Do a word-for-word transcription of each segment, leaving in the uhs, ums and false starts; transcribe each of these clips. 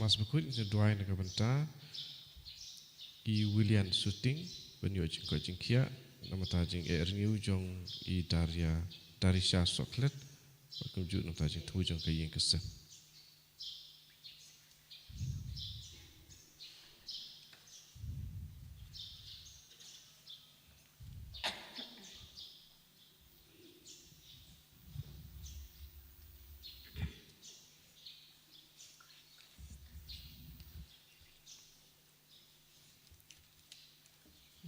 Mass Bakhuid, ngi duwai na ka bynta i William Suting, ban ïoh jingkoit jingkhiah, namar ka jingeh renew jong i Daria, Darisha Soklet, bad kumjuh namar ka jingthmu jong ka ïing ka sem.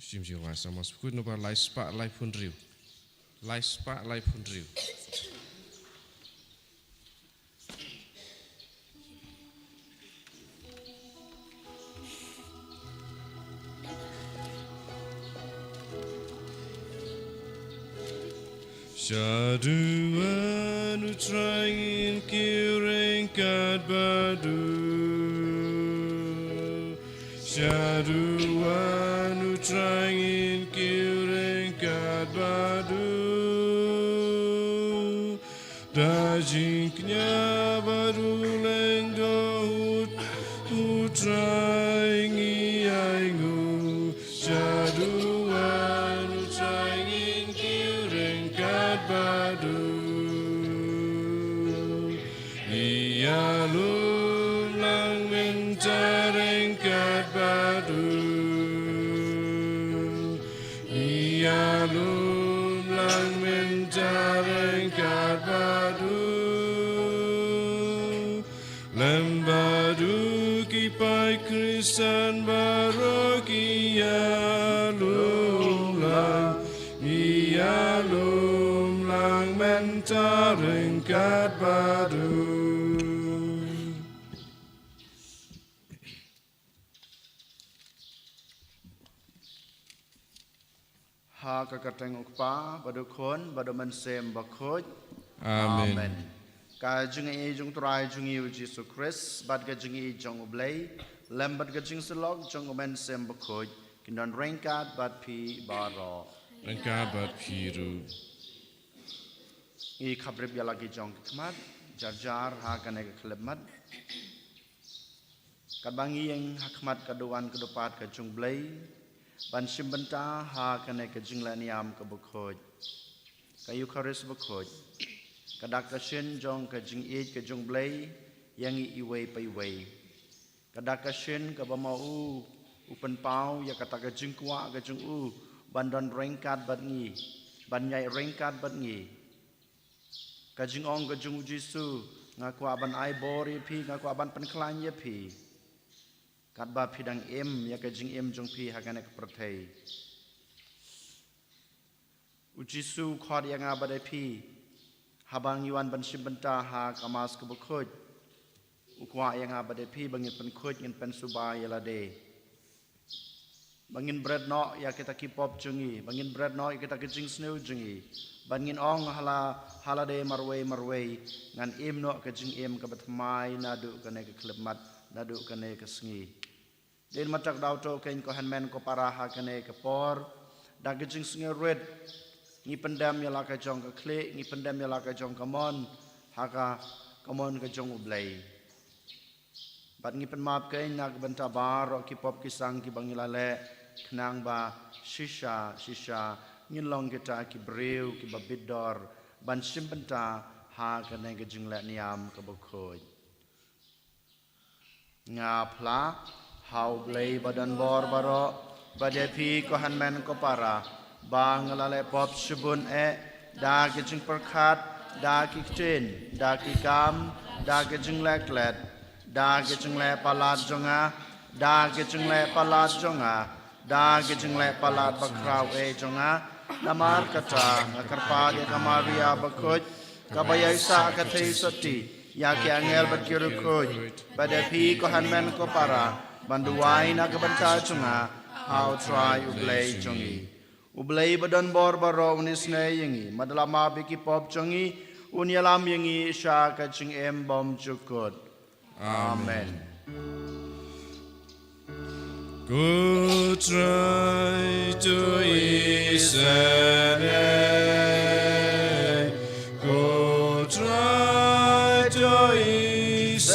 Shim jingwai sa Mass Bakhuid nombar lai spah laiphew hynriew. Lai spah laiphew hynriew. Shaduh wan U Trai, ngin kiew ryngkat bad u. Shaduh wan U Trai, ngin kiew ryngkat bad u. Da jingkñia bad u lyngdoh U Trai ngi ainguh. Shaduh wan U Trai, ngin kiew ryngkat bad u. Ïalum lang mynta ryngkat bad u. Ïalum lang mynta ryngkat bad u. Lem bad u ki paid Khristan baroh ki ïalum lang. Ïalum lang mynta ryngkat bad u. Ha ka kyrteng U Kpa, bad U Khun, bad U Mynsiem Bakhuid. Amen. Amen. Ka jingïeit jong U Trai jong ngi U Jisu Khrist, bad ka jingïeit jong U Blei, lem bad ka jingsyllok jong U Mynsiem Bakhuid, kin don ryngkat bad phi baroh. Ryngkat bad phi ruh. Ngi khapbrip ïa la ki jong ki khmat, jar jar ha kane ka khyllipmat. Katba ngi ïeng ha khmat ka duwan ka dupat ka jong U Blei, ban shim bynta ha kane ka jingleh niam ka bakhuid, ka Eukharist bakhuid, ka dak ka shin jong ka jingïeit ka jong U Blei ïa ngi iwei pa iwei. Ka dak ka shin kaba ma u, u pynpaw ïa kata ka jingkwah ka jong u, ban don ryngkat bad ngi, ban ïaid ryngkat bad ngi. Ka jingong ka jong U Jisu, nga kwah ban ai bor ïa phi, nga kwah ban pynkhlaiñ ïa phi. Katba phi dang im ïa ka jingim jong phi ha kane ka pyrthei. U Jisu u khot ïa nga bad ïa phi, haba ngi wan ban shim bynta ha ka Mass ka bakhuid. U kwah ïa nga bad ïa phi ba ngin pynkhuid, ngin pynsuba ïa lade. Ba ngin bret noh ïa kita ki pop jong ngi, ba ngin bret noh ïa kita ki jingsniew jong ngi. Ba ngin ong ha la, ha lade marwei marwei, ngan im noh ka jingim kaba thymmai naduh kane ka khyllipmat, naduh kane ka sngi. Dei na kata ka daw to, ko hynmen ko para, ha kane ka por, da ka jingsngewrit, ngi pyndem ïa la ka jong ka khlieh, ngi pyndem ïa la ka jong ka mon, ha ka, ka mon ka jong U Blei. Bad ngi pynmap kein na ka bynta baroh ki pop ki sang kiba ngi la leh, khnang ba shisha shisha ngin long kita ki briew kiba bit dor ban shim bynta ha kane ka jingleh niam ka bakhuid. Nga phla ha U Blei ba don bor baroh, bad ïa phi ko hynmen ko para, ba nga la leh pop shibun eh, da ki jingpyrkhat, da ki ktien, da ki kam, da ki jingleh klet, da ki jingleh palat jong nga, da ki jingleh palat jong nga, da ki jingleh palat bakhraw eh jong nga. Namar kata nga kyrpad ïa ka Maria bakhuid, kaba ïaisah ka theisotti, ïa ki angel bad ki riewkhuid, bad ïa phi ko hynmen ko para, ban duwai na ka bynta jong nga ha U Trai U Blei jong ngi. U Blei ba don bor baroh un isynei ïa ngi, bad un ïa map ïa ki pop jong ngi, un ïalam ïa ngi sha ka jingim bymjukut. Amen. Ko Trai to isynei, ko Trai to isynei.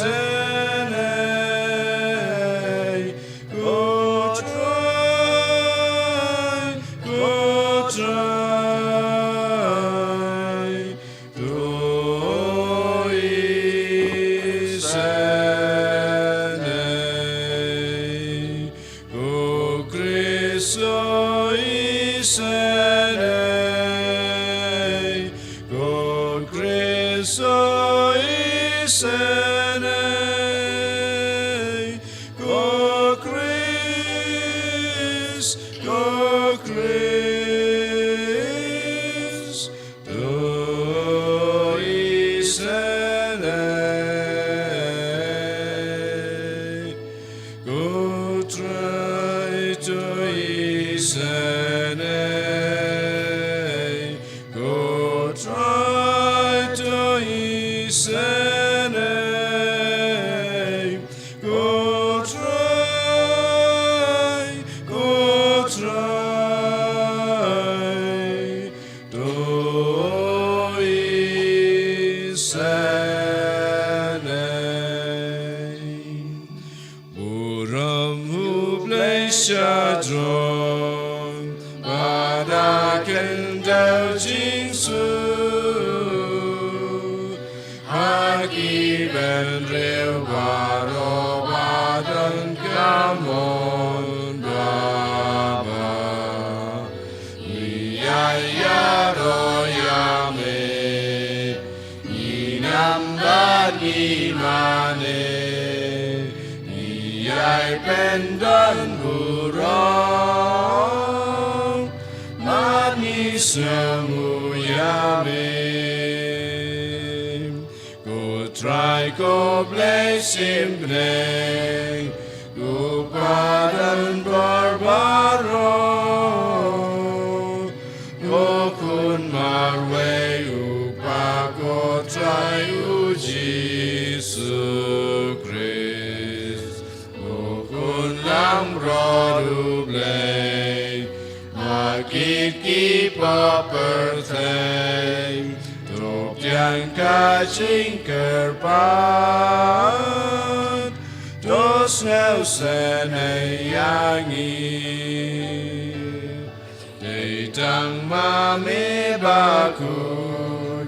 Khrist o isynei, ko Khrist o isynei, ko Khrist, ko Khrist o isynei. Ko Trai to isynei, ko Trai to isynei, ko Trai, ko Trai to isynei. Burom U Blei sha jrong, ba da kyndau jingsuk ha ki bynriew baroh ba don ka mon ba ba. Ngi ïa ïaroh ïa me, ngi nam bad ngi mane, ngi ïai pyndon burom bad ngi sngewnguh ïa me. Ko Trai ko Blei symbai, ko Pa don bor baroh, ko Khun marwei U Kpa, ko Trai U Jisu Khrist. Ko Khun langbrot U Blei, ba kit ki poh pyrthei, to pdiang ka jingkyrpad, to sngewsynei ïa ngi. Dei tang ma me bakhuid,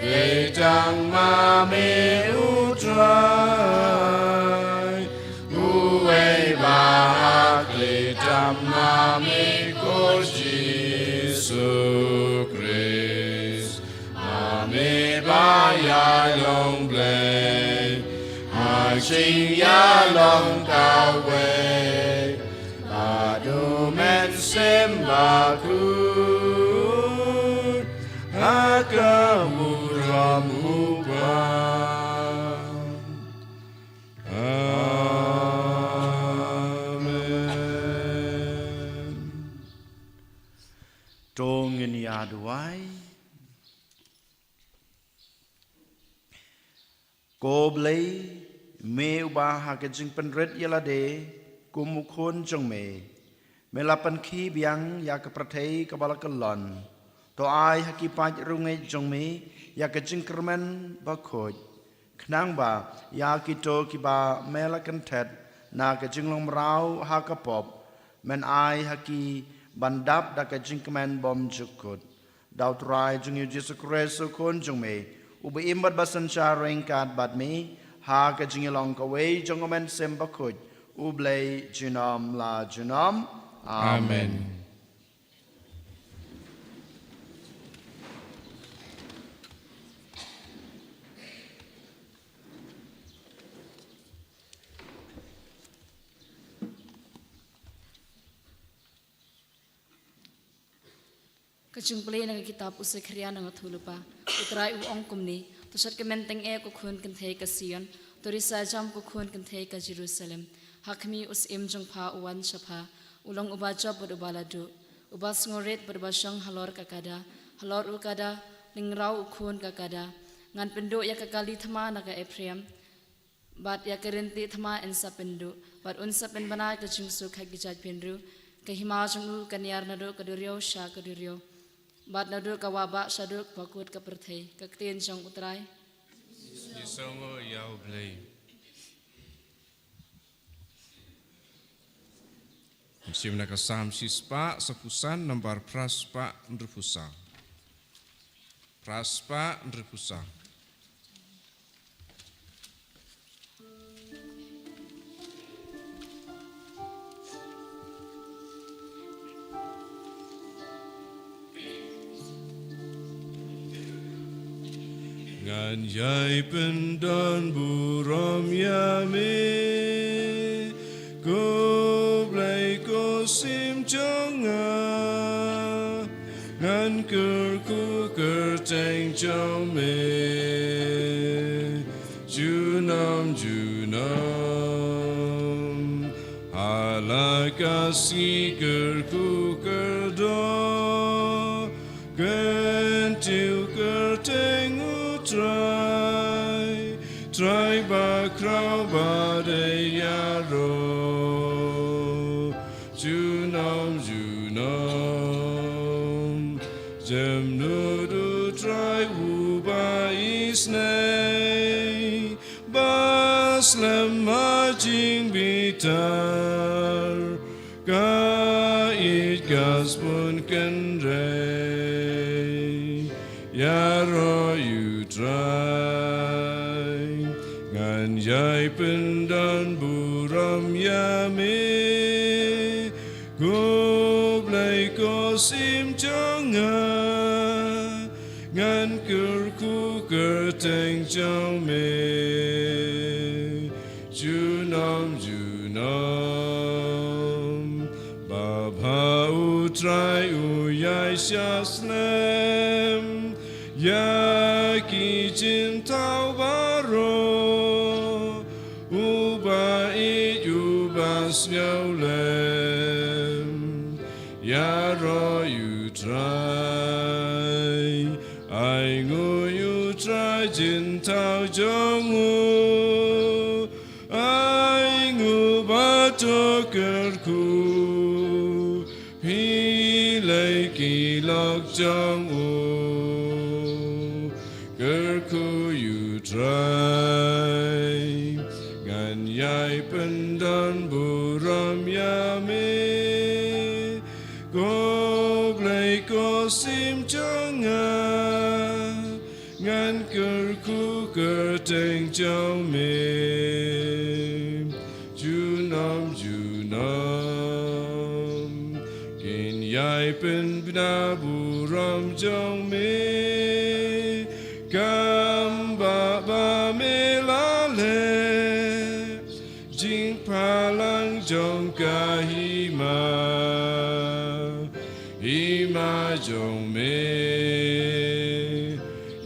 dei tang ma me U Trai, uwei ba hak, dei tang ma me ko Jisu Khrist. Ma me ba ïai long Blei ha jingïalong kawei bad U Mynsiem Bakhuid, ha ka burom U Kpa. Amen. To ngin ïa duwai. Ko Blei, me uba ha ka jingpynrit ïa lade kum u Khun jong me, me la pynkhih biang ïa ka pyrthei kaba la kyllon. To ai ha ki paid riewngeit jong me ïa ka jingkyrmen bakhuid, khnang ba ïa kito kiba me la kynthet na ka jinglong mraw ha ka pop, men ai ha ki ban dap da ka jingkmen bymjukut. Da U Trai jong ngi U Jisu Khrist U Khun jong me, uba im bad ba synshar ryngkat bad me ha ka jingïalong kawei jong U Mynsiem Bakhuid, U Blei junom la junom. Amen. Amen. Ka jingpule na ka kitab u Sakaria na nga thulupa. U Trai u ong kumne: To shad kmen teng eh ko khun kynthei ka Sion, to risa jam ko khun kynthei ka Jerusalem. Ha khmih, u syiem jong pha u wan sha pha, u long uba jop bad uba la duh, uba sngewrit bad uba shong halor ka kada, halor u kada lyngngraw u khun ka kada. Ngan pynduh ïa ka kali thma na ka Ephraim, bad ïa ka ryntieh thma yn sa pynduh, bad un sa pynbna ka jingsuk ha ki jaitbynriew. Ka hima jong u kan ïar naduh ka duriaw sha ka duriaw, bad naduh ka wahbah shaduh bakut ka pyrthei. Ka ktien jong U Trai. Ïasngewbha ïa U Blei. Shim na ka Salm shispah saphew san, nambar phra spah hynriewphew saw. Phra spah hynriewphew saw. Ngan ïai pyndon burom ïa me, ko Blei ko Syiem jong nga. Ngan kyrkhu kyrteng jong me junom junom. Ha la ka sngi kyrkhu kyrdoh, kyntiew kyrteng U Trai, Trai bakhraw badei ïaroh junom junom. Jemnud U Trai uba isynei, ba slem ha jingbitar, ka ïeit ka sbun kynrei. Ïaroh ïa U Trai, ngan ïai pyndon burom ïa me, ko Blei ko Syiem jong nga. Ngan kyrkhu kyrteng jong me junom junom. Ba bha U Trai u ïaishah slem ïa ki jingthaw baroh, uba ïeit uba sngewlem. Ïaroh ïa U Trai, ainguh ïa U Trai jingthaw jong u, ainguh bad to kyrkhu, phi lei ki lok jong u. Kyrkhu ïa U Trai, ngan ïai pyndon burom ïa me, ko Blei ko Syiem jong nga. Ngan kyrkhu kyrteng jong me junom junom. Kin ïai pynbna burom jong me, kumba ba me la leh. Jingphalang jong ka hima, hima jong me,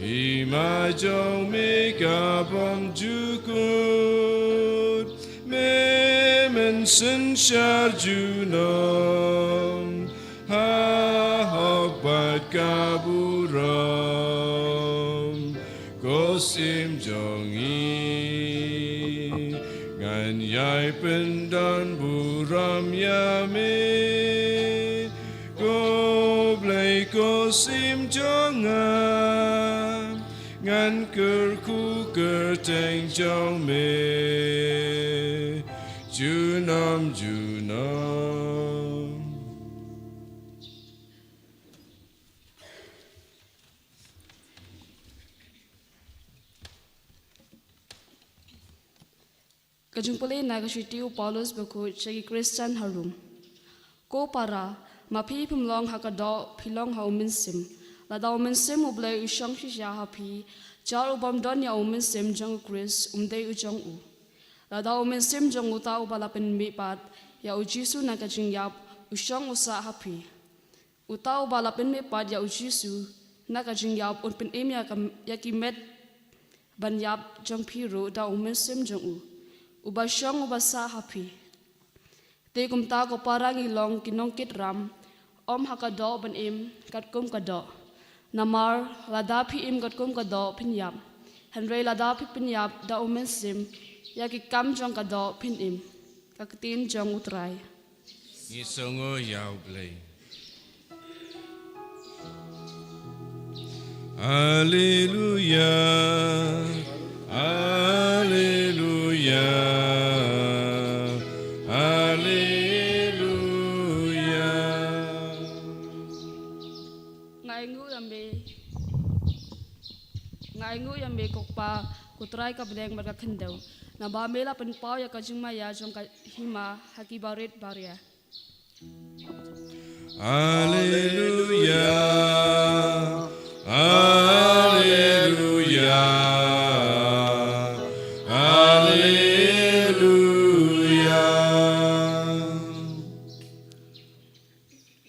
hima jong me ka bym jukut. Me mynsynshar junom, ha hok bad ka burom, ko Syiem jong ngi. Ngan ïai pyndon burom ïa me, ko Blei ko Syiem jong nga. Ngan kyrkhu kyrteng jong me junom junom. Ka jingpule na ka shithi u Paulus bakhuid sha ki Khristan ha Rom. Ko para, ma phi phim long ha ka doh, phi long ha U Mynsiem. Lada U Mynsiem U Blei u shong shisha ha phi, jar u bym don ïa U Mynsiem jong U Khrist um dei u jong u. Lada U Mynsiem jong uta uba la pynmihpat ïa U Jisu na ka jingïap u shong u sah ha phi, uta uba la pynmihpat ïa U Jisu na ka jingïap un pynim ïa ka, ïa ki met ban ïap jong phi ruh da U Mynsiem jong u, uba shong uba sah ha phi. Te kumta ko para ngi long ki nongkit ram, ym ha ka doh ban im katkum ka doh. Namar lada phi im katkum ka doh phin ïap. Hynrei lada phi pynïap da U Mynsiem, ïa ki kam jong ka doh phin im. Ka ktien jong U Trai. Ngi sngew ïa U Blei. Alleluia, alleluia, alleluia. Nga ainguh ïa me, nga ainguh ïa me ko Kpa, ko Trai ka bneng bad ka khyndew. Naba me la pynpaw ïa ka jingmaïa jong ka hima ha ki barit baria. Alleluia, alleluia.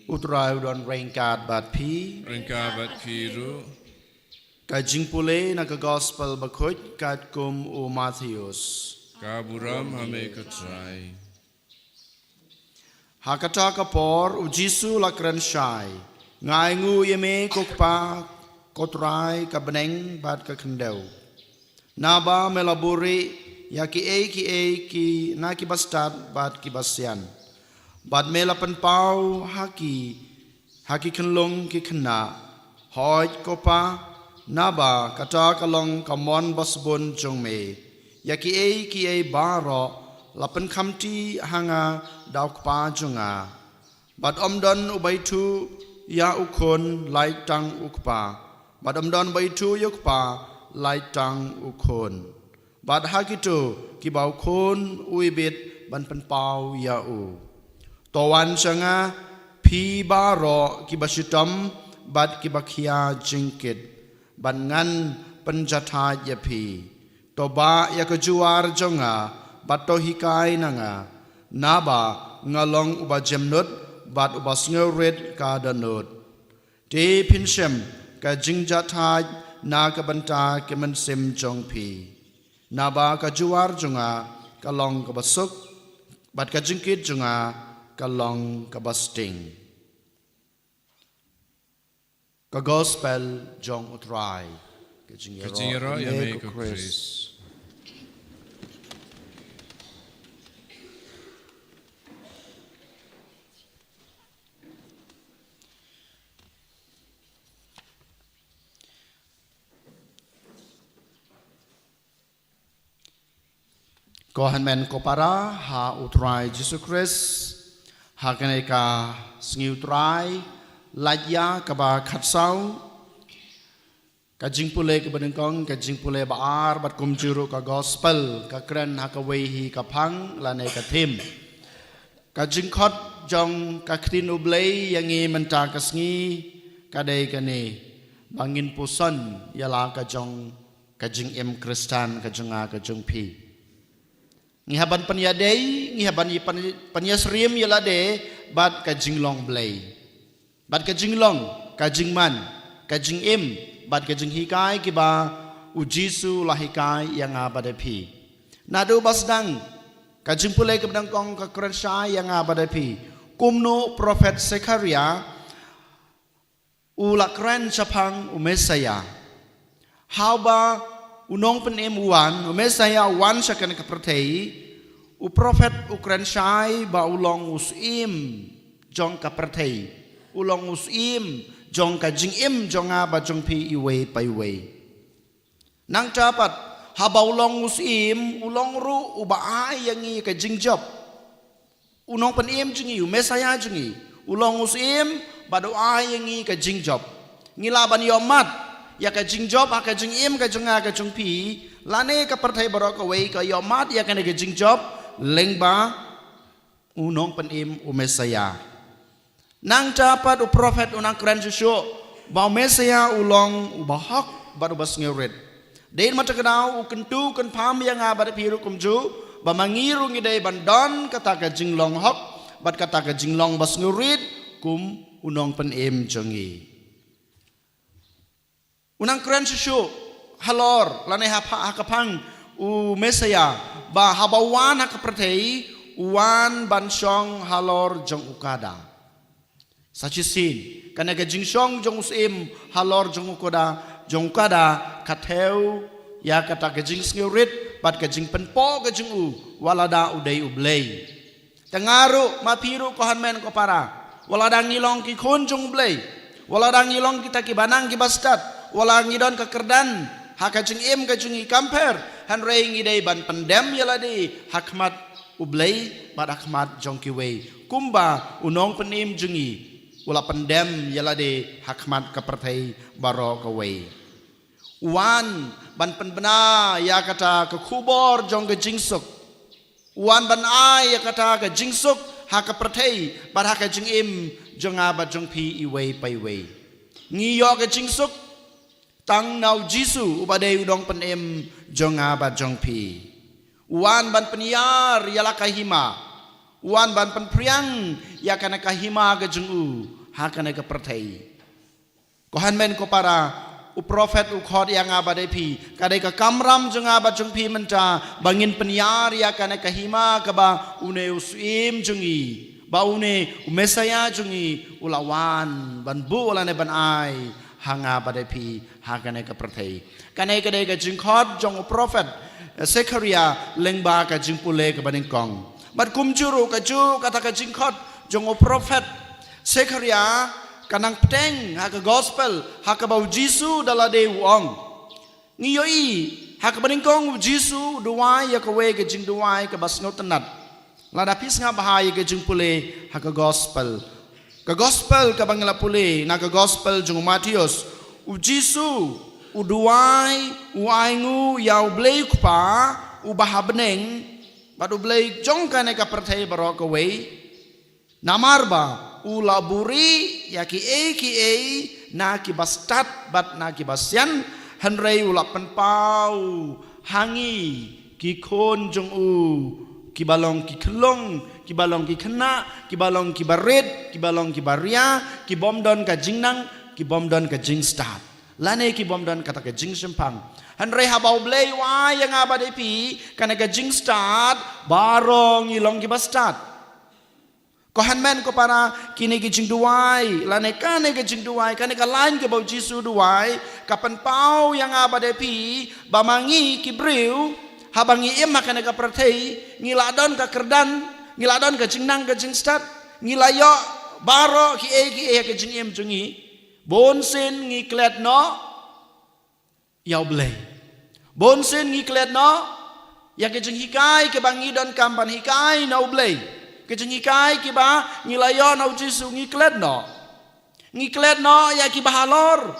U Trai u don ryngkat bad phi. Ryngkat bad phi ruh. Ka jingpule na ka Gospel Bakhuid katkum u Mathaios. Ka burom ha me ko Trai. Ha kata ka por u Jisu u la kren shai, "Nga ainguh ïa me ko Kpa, ko Trai ka bneng bad ka khyndew. Naba me la buhrieh ïa kiei kiei ki na ki bastad bad ki basian, bad me la pynpaw ha ki, ha ki khyllung ki khynnah. Hooid ko Pa, naba kata ka long ka mon basbun jong me. Ïa kiei kiei baroh la pynkhamti ha nga da u Kpa jong nga. Bad ym don uba ithuh ïa u Khun lait tang u Kpa, bad ym don uba ithuh ïa u Kpa lait tang u Khun, bad ha kito kiba u Khun u ibit ban pynpaw ïa u. To wan sha nga, phi baroh kiba shitom bad kiba khia jingkit, bad ngan pynjahthait ïa phi. To bah ïa ka juar jong nga, bad to hikai na nga, naba nga long uba jemnud bad uba sngewrit ka dohnud. Te phin shem ka jingjahthait na ka bynta ki mynsiem jong phi. Naba ka juar jong nga ka long kaba suk, bad ka jingkit jong nga ka long kaba sting." Ka Gospel jong u Trai. Ka jingïaroh ïa me ko Khrist. Ko hynmen ko para ha u Trai Jisu Khrist, ha kane ka sngi u Trai, lait ïa kaba khatsaw, ka jingpule kaba nyngkong, ka jingpule ba ar, bad kumjuh ruh ka Gospel ka kren ha kawei hi ka phang lane ka theme. Ka jingkhot jong ka ktien U Blei ïa ngi mynta ka sngi ka dei kane, ba ngin puson ïa la ka jong ka jingim Khristan ka jong nga ka jong phi. Ngi hap ban pynïadei, ngi hap ban pyn-, pynïasyriem ïa lade bad ka jinglong Blei, bad ka jinglong, ka jingman, ka jingim, bad ka jinghikai kiba u Jisu u la hikai ïa nga bad ïa phi. Naduh ba sdang ka jingpule kaba nyngkong ka kren shai ïa nga bad ïa phi kumno u prophet Sekhariah u la kren shaphang u Messaïah. Haba u Nongpynim u wan, u Messaïah u wan sha kane ka pyrthei, u prophet u kren shai ba u long u syiem jong ka pyrthei, u long u syiem jong ka jingim jong nga bad jong phi iwei pa iwei. Nangta pat, haba u long u syiem, u long ruh uba ai ïa ngi ka jingjop. U Nongpynim jong ngi, u Messaïah jong ngi, u long u syiem bad u ai ïa ngi ka jingjop. Ngi lah ban ïohmad ïa ka jingjop ha ka jingim ka jong nga ka jong phi, lane ka pyrthei baroh kawei ka ïohmad ïa kane ka jingjop lyngba u Nongpynim u Messaïah. Nangta pat u prophet u nang kren shuh shuh ba u Messaïah u long uba hok bad uba sngewrit. Dei na kata ka daw u kyntu kynpham ïa nga bad ïa phi ruh kumjuh, ba ma ngi ruh ngi dei ban don kata ka jinglong hok bad kata ka jinglong ba sngewrit kum u Nongpynim jong ngi. U nang kren shuh shuh halor, lane ha pha-, ha ka phang u Messaïah, ba haba u wan ha ka pyrthei, u wan ban shong halor jong u kada. Sa shisien, kane ka jingshong jong u syiem halor jong u kada, jong u kada, ka thew ïa kata ka jingsngewrit bad ka jingpynpoh ka jong u, wat lada u dei U Blei. Te nga ruh, ma phi ruh ko hynmen ko para, wat lada ngi long ki khun jong U Blei, wat lada ngi long kita kiba nang kiba stad, wat lada ngi don ka kyrdan ha ka jingim ka jong ngi kam pher, hynrei ngi dei ban pyndem ïa lade ha khmat U Blei bad ha khmat jong kiwei, kumba u Nongpynim jong ngi u la pyndem ïa lade ha khmat ka pyrthei baroh kawei. U wan ban pynbna ïa kata ka khubor jong ka jingsuk. U wan ban ai ïa kata ka jingsuk ha ka pyrthei bad ha ka jingim jong nga bad jong phi iwei pa iwei. Ngi ïoh ka jingsuk tang na u Jisu uba dei u Nongpynim jong nga bad jong phi. U wan ban pynïar ïa la ka hima. U wan ban pynphriang ïa kane ka hima ka jong u. ha kane ka pyrthei. Ko hynmen ko para, u prophet u khot ïa nga bad ïa phi, ka dei ka kamram jong nga bad jong phi mynta, ba ngin pynïar ïa kane ka hima kaba une u Syiem jong ngi, ba une u Messaïah jong ngi, u la wan ban buh lane ban ai ha nga bad ïa phi ha kane ka pyrthei. Kane ka dei ka jingkhot jong u prophet, eh, Sekhariah lyngba ka jingpule kaba nyngkong. Bad kumjuh ruh kajuh kata ka jingkhot jong u prophet Sekhariah ka nang bteng ha ka gospel, ha kaba u Jisu da lade u ong. Ngi ïohi, ha kaba nyngkong u Jisu u duwai ïa kawei ka jingduwai kaba sngewtynnat. Lada phi sngap bha ïa ka jingpule ha ka gospel. Ka gospel kaba ngi la pule, na ka gospel jong u Mathaios, u Jisu u duwai, u ainguh ïa u Blei u Kpa uba ha bneng, bad u Blei jong kane ka pyrthei baroh kawei. Namar ba u la buhrieh ïa kiei kiei na kiba stad bad na kiba sian, hynrei u la pynpaw ha ngi ki khun jong u kiba long ki khyllung, kiba long ki khynnah, kiba long kiba rit, kiba long kiba ria, ki bym don ka jingnang, ki bym don ka jingstad, lane ki bym don kata ka jingshemphang. Hynrei haba u Blei u ai ïa nga bad ïa phi kane ka jingstad, baroh ngi long kiba stad. Ko hynmen ko para, kine ki jingduwai, lane kane ka jingduwai, kane ka lain kaba u Jisu u duwai, ka pynpaw ïa nga bad ïa phi ba ma ngi ki briew, haba ngi im ha kane ka pyrthei, ngi la don ka kyrdan, ngi la don ka jingnang ka jingstad, ngi la ïoh baroh kiei kiei ha ka jingim jong ngi. Bunsien ngi klet noh ïa u Blei. Bunsien ngi klet noh ïa ka jinghikai kaba ngi donkam ban hikai na u Blei. Ka jinghikai kaba ngi la ïoh na u Jisu, ngi klet noh. Ngi klet noh ïa kiba halor,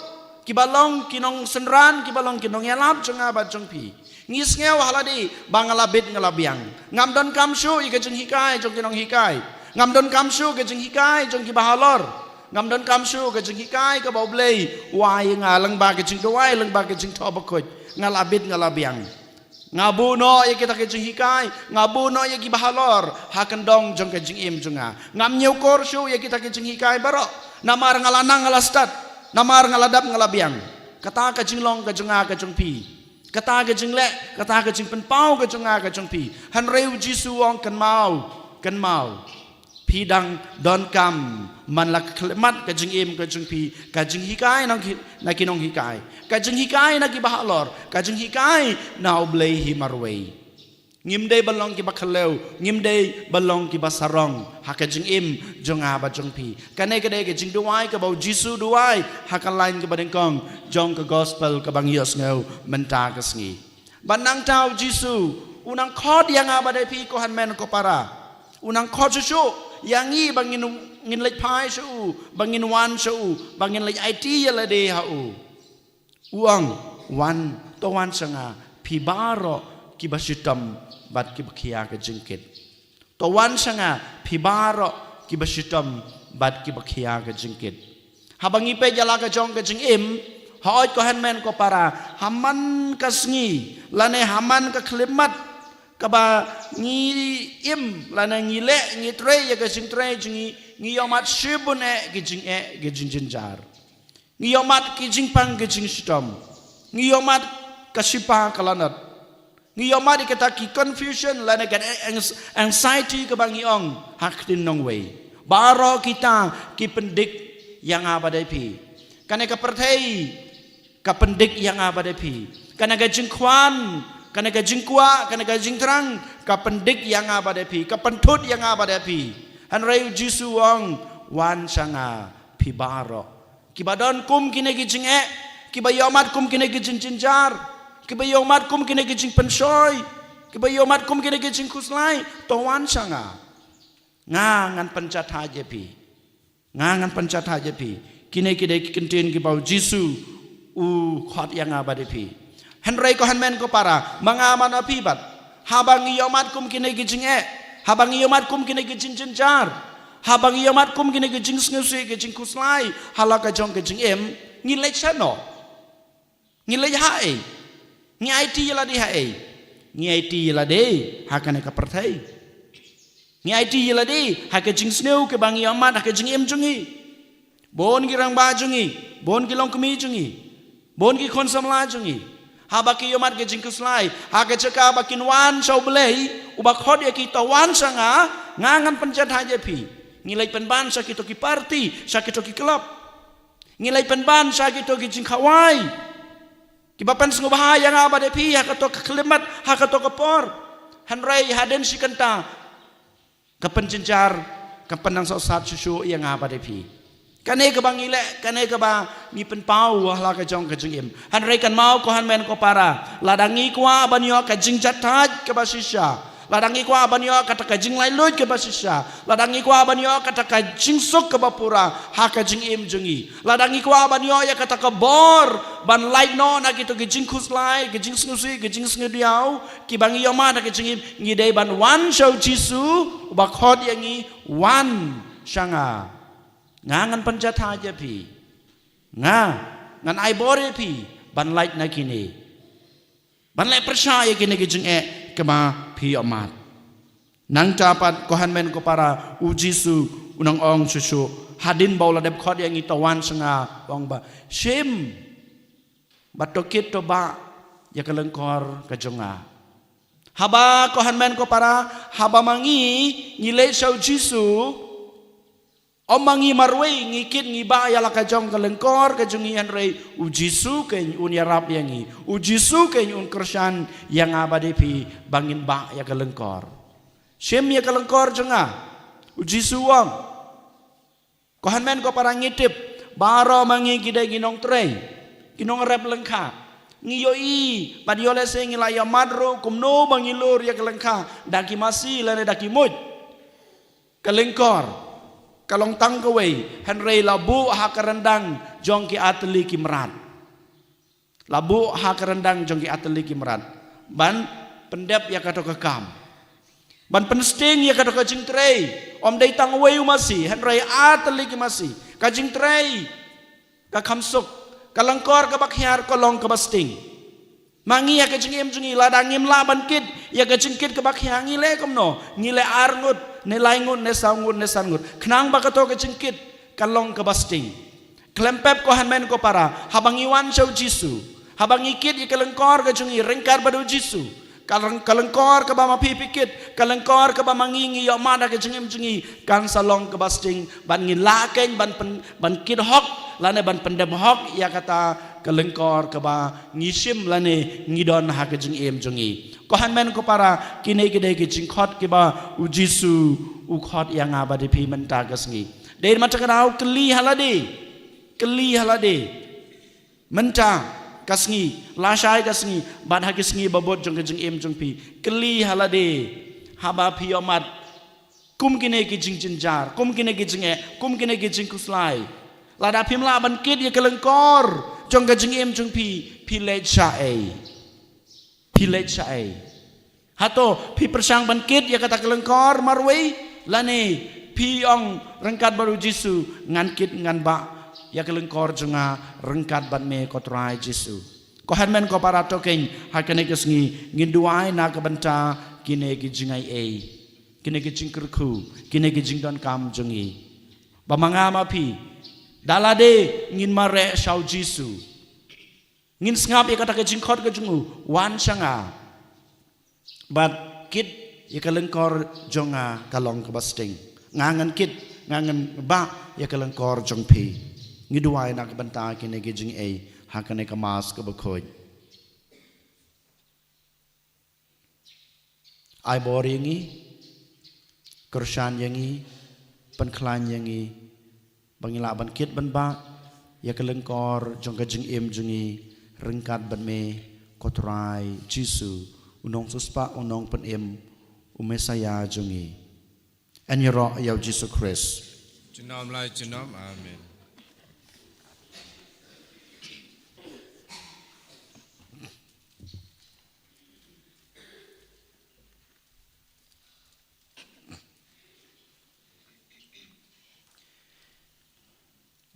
kiba long ki nongsynran, kiba long ki nongïalap jong nga bad jong phi. Ngi sngew ha lade ba nga la bit nga la biang. Ngam donkam shuh ïa ka jinghikai jong ki nonghikai. Ngam donkam shuh ka jinghikai jong kiba halor. Ngam donkam shuh ka jinghikai kaba u Blei u ai ïa nga lyngba ka jingduwai, lyngba ka jingthoh bakhuid. Nga la bit nga la biang. Nga buh noh ïa kita ki jinghikai, nga buh noh ïa kiba halor ha kyndong jong ka jingim jong nga. Ngam ñiewkor shuh ïa kita ki jinghikai baroh. Namar nga la nang nga la stad, namar nga la dap nga la biang. Kata ka jinglong ka jong nga ka jong phi. Kata ka jingleh, kata ka jingpynpaw ka jong nga ka jong phi. Hynrei u Jisu u ong kynmaw, kynmaw. Phi dang donkam man la ka khyllipmat ka jingim ka jong phi, ka jinghikai na ki, na ki nonghikai, ka jinghikai na kiba halor, ka jinghikai na u Blei hi marwei. Ngim dei ban long kiba khlem, ngim dei ban long kiba sarong ha ka jingim jong nga bad jong phi. Kane ka dei ka jingduwai kaba u Jisu u duwai ha ka lain kaba nyngkong jong ka gospel kaba ngi ïohsngew mynta ka sngi. Bad nangta u Jisu u nang khot ïa nga bad ïa phi ko hynmen ko para. U nang khot shuh shuh ïa ngi ba ngin, ngin leit phai sha u, ba ngin wan sha u, ba ngin leit aiti ïa lade ha u. U ong, wan, to wan sha nga phi baroh kiba shitom bad kiba khia ka jingkit. To wan sha nga phi baroh kiba shitom bad kiba khia ka jingkit. Haba ngi peit ïa la ka jong ka jingim, hooid ko hynmen ko para, ha man ka sngi lane ha man ka khyllipmat kaba ngi im lane ngi leh, ngi trei ïa ka jingtrei jong ngi, ngi ïohmad shibun eh ki jingeh, ki jingjynjar. Ngi ïohmad ki jingpang ki jingshitom. Ngi ïohmad ka shipa ka lanot. Ngi ïohmad ïa kata ki confusion lane ka anx-, anxiety kaba ngi ong ha ka ktien nongwei. Baroh kita ki pyndik ïa nga bad ïa phi. Kane ka pyrthei ka pyndik ïa nga bad ïa phi. Kane ka jingkhwan, kane ka jingkwah, kane ka jingthrang ka pyndik ïa nga bad ïa phi, ka pynthut ïa nga bad ïa phi. Hynrei u Jisu u ong, wan sha nga phi baroh kiba don kum kine ki jingeh, kiba ïohmad kum kine ki jingjynjar, kiba ïohmad kum kine ki jingpynshoi, kiba ïohmad kum kine ki jingkhuslai, to wan sha nga. Nga ngan pynjah thait ïa phi. Nga ngan pynjah thait ïa phi. Kine ki dei ki kyntien kiba u Jisu u khot ïa nga bad ïa phi. Hynrei ko hynmen ko para, ma nga ma phi bad, haba ngi ïohmad kum kine ki jingeh, haba ngi ïohmad kum kine ki jingjynjar, haba ngi ïohmad kum kine ki jingsngewsih, ki jingkhuslai ha la ka jong ka jingim, ngi leit shano? Ngi leit ha ei? Ngi aiti ïa lade ha ei? Ngi aiti ïa lade ha kane ka pyrthei. Ngi aiti ïa lade ha ka jingsngew kaba ngi ïohmad ha ka jingim jong ngi. Bun ki rangbah jong ngi, bun ki longkmie jong ngi, bun ki khun samla jong ngi, haba ki ïohmad ka jingkhuslai, ha ka jaka ba kin wan sha U Blei uba khot ïa ki, to wan sha nga, nga ngan pynjahthait ïa phi. Ngi leit pynban sha kito ki party, sha kito ki club. Ngi leit pynban sha kito ki jingkhawai kiba pynsngewbha ïa nga bad ïa phi ha kato ka khyllipmat, ha kato ka por. Hynrei hadien shi kynta, ka pynjynjar, ka pynang sohsat shuh shuh ïa nga bad ïa phi. Kane kaba ngi leh, kane kaba ngi pynpaw ha la ka jong ka jingim. Hynrei kynmaw ko hynmen ko para, lada ngi kwah ban ïoh ka jingjahthait kaba shisha, lada ngi kwah ban ïoh kata ka jinglaitluid kaba shisha, lada ngi kwah ban ïoh kata ka jingsuk kaba pura ha ka jingim jong ngi, lada ngi kwah ban ïoh ïa kata ka bor ban lait noh na kito ki jingkhuslai, ki jingsngewsih, ki jingsngewdiaw kiba ngi ïohmad ha ka jingim, ngi dei ban wan sha U Jisu uba khot ïa ngi, wan sha nga, nga ngan pynjahthait ïa phi. Nga ngan ai bor ïa phi ban lait na kine, ban leh pyrshah ïa kine ki jingeh kiba phi ïohmad. Nangta pat ko hynmen ko para, U Jisu u nang ong shuh shuh, hadien ba u la dep khot ïa ngi, to wan sha nga, u ong ba, shim bad to kit to bah ïa ka lyngkor ka jong nga. Haba ko hynmen ko para, haba ma ngi ngi leit sha U Jisu, ym ma ngi marwei ngi kit ngi bah ïa la ka jong ka lyngkor ka jong ngi, hynrei U Jisu keiñ un ïarap ïa ngi. U Jisu keiñ un kyrshan ïa nga bad ïa phi ba ngin bah ïa ka lyngkor. Shim ïa ka lyngkor jong nga, U Jisu u ong. Ko hynmen ko para, ngi tip baroh ma ngi ki dei ki nongtrei, ki nongrep lyngkha. Ngi ïohi bad ïoh lehse ngi la ïohmad ruh kumno ba ngi lur ïa ka lyngkha da ki masi lane da ki muid. Ka lyngkor ka long tang kawei, hynrei la buh ha ka ryndang jong ki artylli ki mrad. La buh ha ka ryndang jong ki artylli ki mrad ban pyndep ïa kato ka kam, ban pynsting ïa kato ka jingtrei. Ym dei tang uwei u masi, hynrei artylli ki masi. Ka jingtrei ka kham suk. Ka lyngkor kaba khiar ka long kaba sting. Ma ngi ha ka jingim jong ngi, lada ngim lah ban kit ïa ka jingkit kaba khiar, ngi leh kumno? Ngi leh ar ngut ne lai ngut ne saw ngut ne san ngut, khnang ba kato ka jingkit kan long kaba sting. Khlem pep ko hynmen ko para, haba ngi wan sha U Jisu, haba ngi kit ïa ka lyngkor ka jong ngi ryngkat bad U Jisu, ka lyng-, ka lyngkor kaba ma phi phi kit, ka lyngkor kaba ma ngi ngi ïohmad ha ka jingim jong ngi, kan sa long kaba sting, ban ngi lah keiñ ban pyn-, ban kit hok lane ban pyndep hok ïa kata ka lyngkor kaba ngi shim lane ngi don ha ka jingim jong ngi. Ko hynmen ko para, kine ki dei ki jingkhot kiba U Jisu u khot ïa nga bad ïa phi mynta ka sngi. Dei mynta ka daw kylli ha lade. Kylli ha lade mynta ka sngi, lashai ka sngi bad ha ki sngi ba bud jong ka jingim jong phi. Kylli ha lade, haba phi ïohmad kum kine ki jingjynjar, kum kine ki jingeh, kum kine ki jingkhuslai, lada phim lah ban kit ïa ka lyngkor jong ka jingim jong phi, phi leit shaei? Phi leit shaei? Hato phi pyrshang ban kit ïa kata ka lyngkor marwei, lane phi ong ryngkat bad U Jisu, ngan kit ngan bah ïa ka lyngkor jong nga ryngkat bad me ko Trai Jisu? Ko hynmen ko para, to keiñ ha kane ka sngi ngin duwai na ka bynta kine ki jingaiei, kine ki jingkyrkhu, kine ki jingdonkam jong ngi. Ba ma nga ma phi, da lade ngin mareh sha U Jisu. Ngin sngap ïa kata ka jingkhot ka jong u, wan sha nga bad kit ïa ka lyngkor jong nga, ka long kaba sting. Nga ngan kit, nga ngan bah ïa ka lyngkor jong phi. Ngi duwai na ka bynta kine ki jingaiei ha kane ka Mass kaba khuid. Ai bor ïa ngi, kyrshan ïa ngi, pynkhlaiñ ïa ngi, ba ngin lah ban kit ban bah ïa ka lyngkor jong ka jingim jong ngi ryngkat bad me ko Trai Jisu, u nongsiewspah, u nongpynim, u Messaïah jong ngi. Yn ïaroh ïa U Jisu Khrist. Junom la junom. Amen.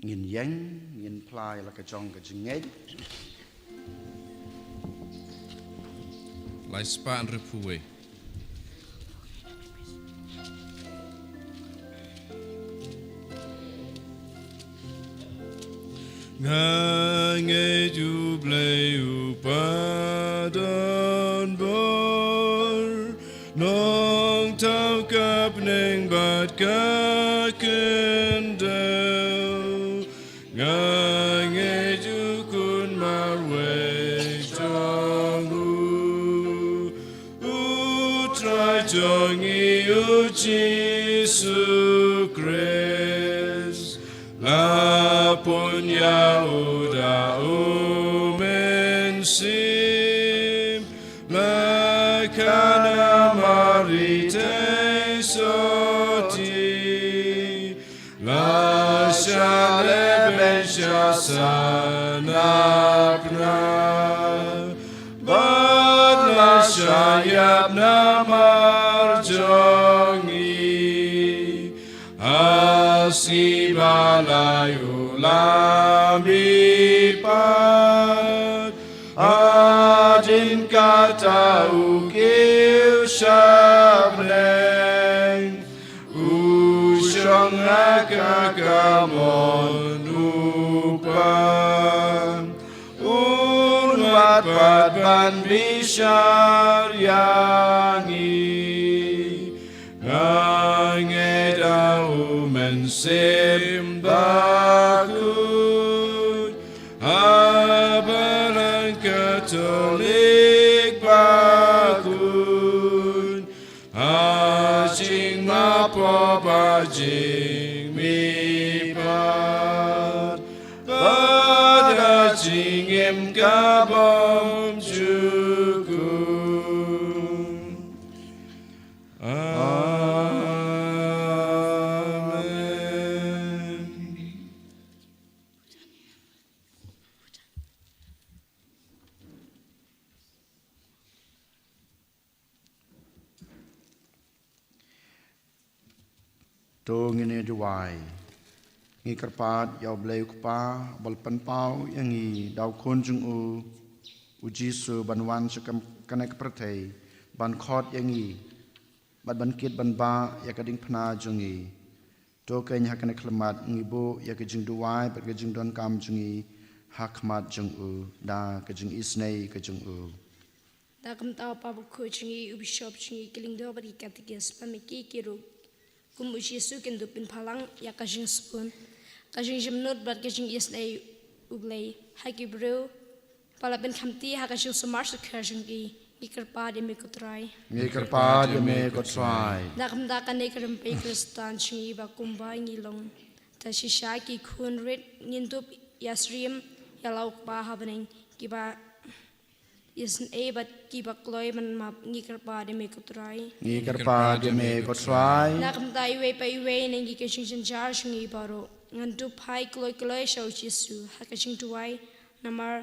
Ngin ïeng, ngin phla ïa la ka jong ka jingngeit. Lai spah hynriewphew wei. Nga ngeit U Blei uba don bor, nongthaw ka bneng bad ka khyndew. Nga ngeit U Khun marwei jong U, U Trai jong ngi U Jisu Khrist. La pun ïa U da U Mynsiem, la khan ha Mari thei sotti, la shah leh beiñ sha sahnarphna, bad la shah ïap namar jong ngi. Ha sngi ba lai u la mihpat, hadien kata u kiew sha bneng. U shong ha ka kamon U Kpa, un wad pat ban bishar ïa ngi. Nga ngeit ha U Mynsiem Bakhuid, ha Balang Katholik Bakhuid, ha jingmap pop bad jingmihpat, bad ha jingim ka bym ju kut. Amen. To ngin ïa duwai. Ngi kyrpad ïa U Blei U Kpa, uba la pynpaw ïa ngi da U Khun jong u, U Jisu, ban wan sha kam-, kane ka pyrthei, ban khot ïa ngi, bad ban kit ban bah ïa ka diengphna jong ngi. To keiñ ha kane ka khyllipmat ngi buh ïa ka jingduwai bad ka jingdonkam jong ngi ha khmat jong u, da ka jingisynei ka jong u. Da kumta, Papa Bakhuid jong ngi, u Bishop jong ngi, ki lyngdoh bad ki katekist, ba ma ki ki ruh, kum U Jisu, kin dup pynphalang ïa ka jingsbun, ka jingjemnud bad ka jingisynei U Blei ha ki briew ba la pynkhamti ha ka jingsumar sukher jong ki. Ngi kyrpad ïa me ko Trai. Ngi kyrpad ïa me ko Trai. Da kumta kane ka rympei Khristan jong ngi ba kumba ngi long, da shisha ki khun rit ngin dup ïasyriem ïa la U Kpa ha bneng, kiba isynei bad kiba kloi ban map. Ngi kyrpad ïa me ko Trai. Ngi kyrpad ïa me ko Trai. Da kumta iwei pa iwei na ngi, ka jingjynjar jong ngi baroh, ngan dup phai kloi kloi sha U Jisu ha ka jingduwai, namar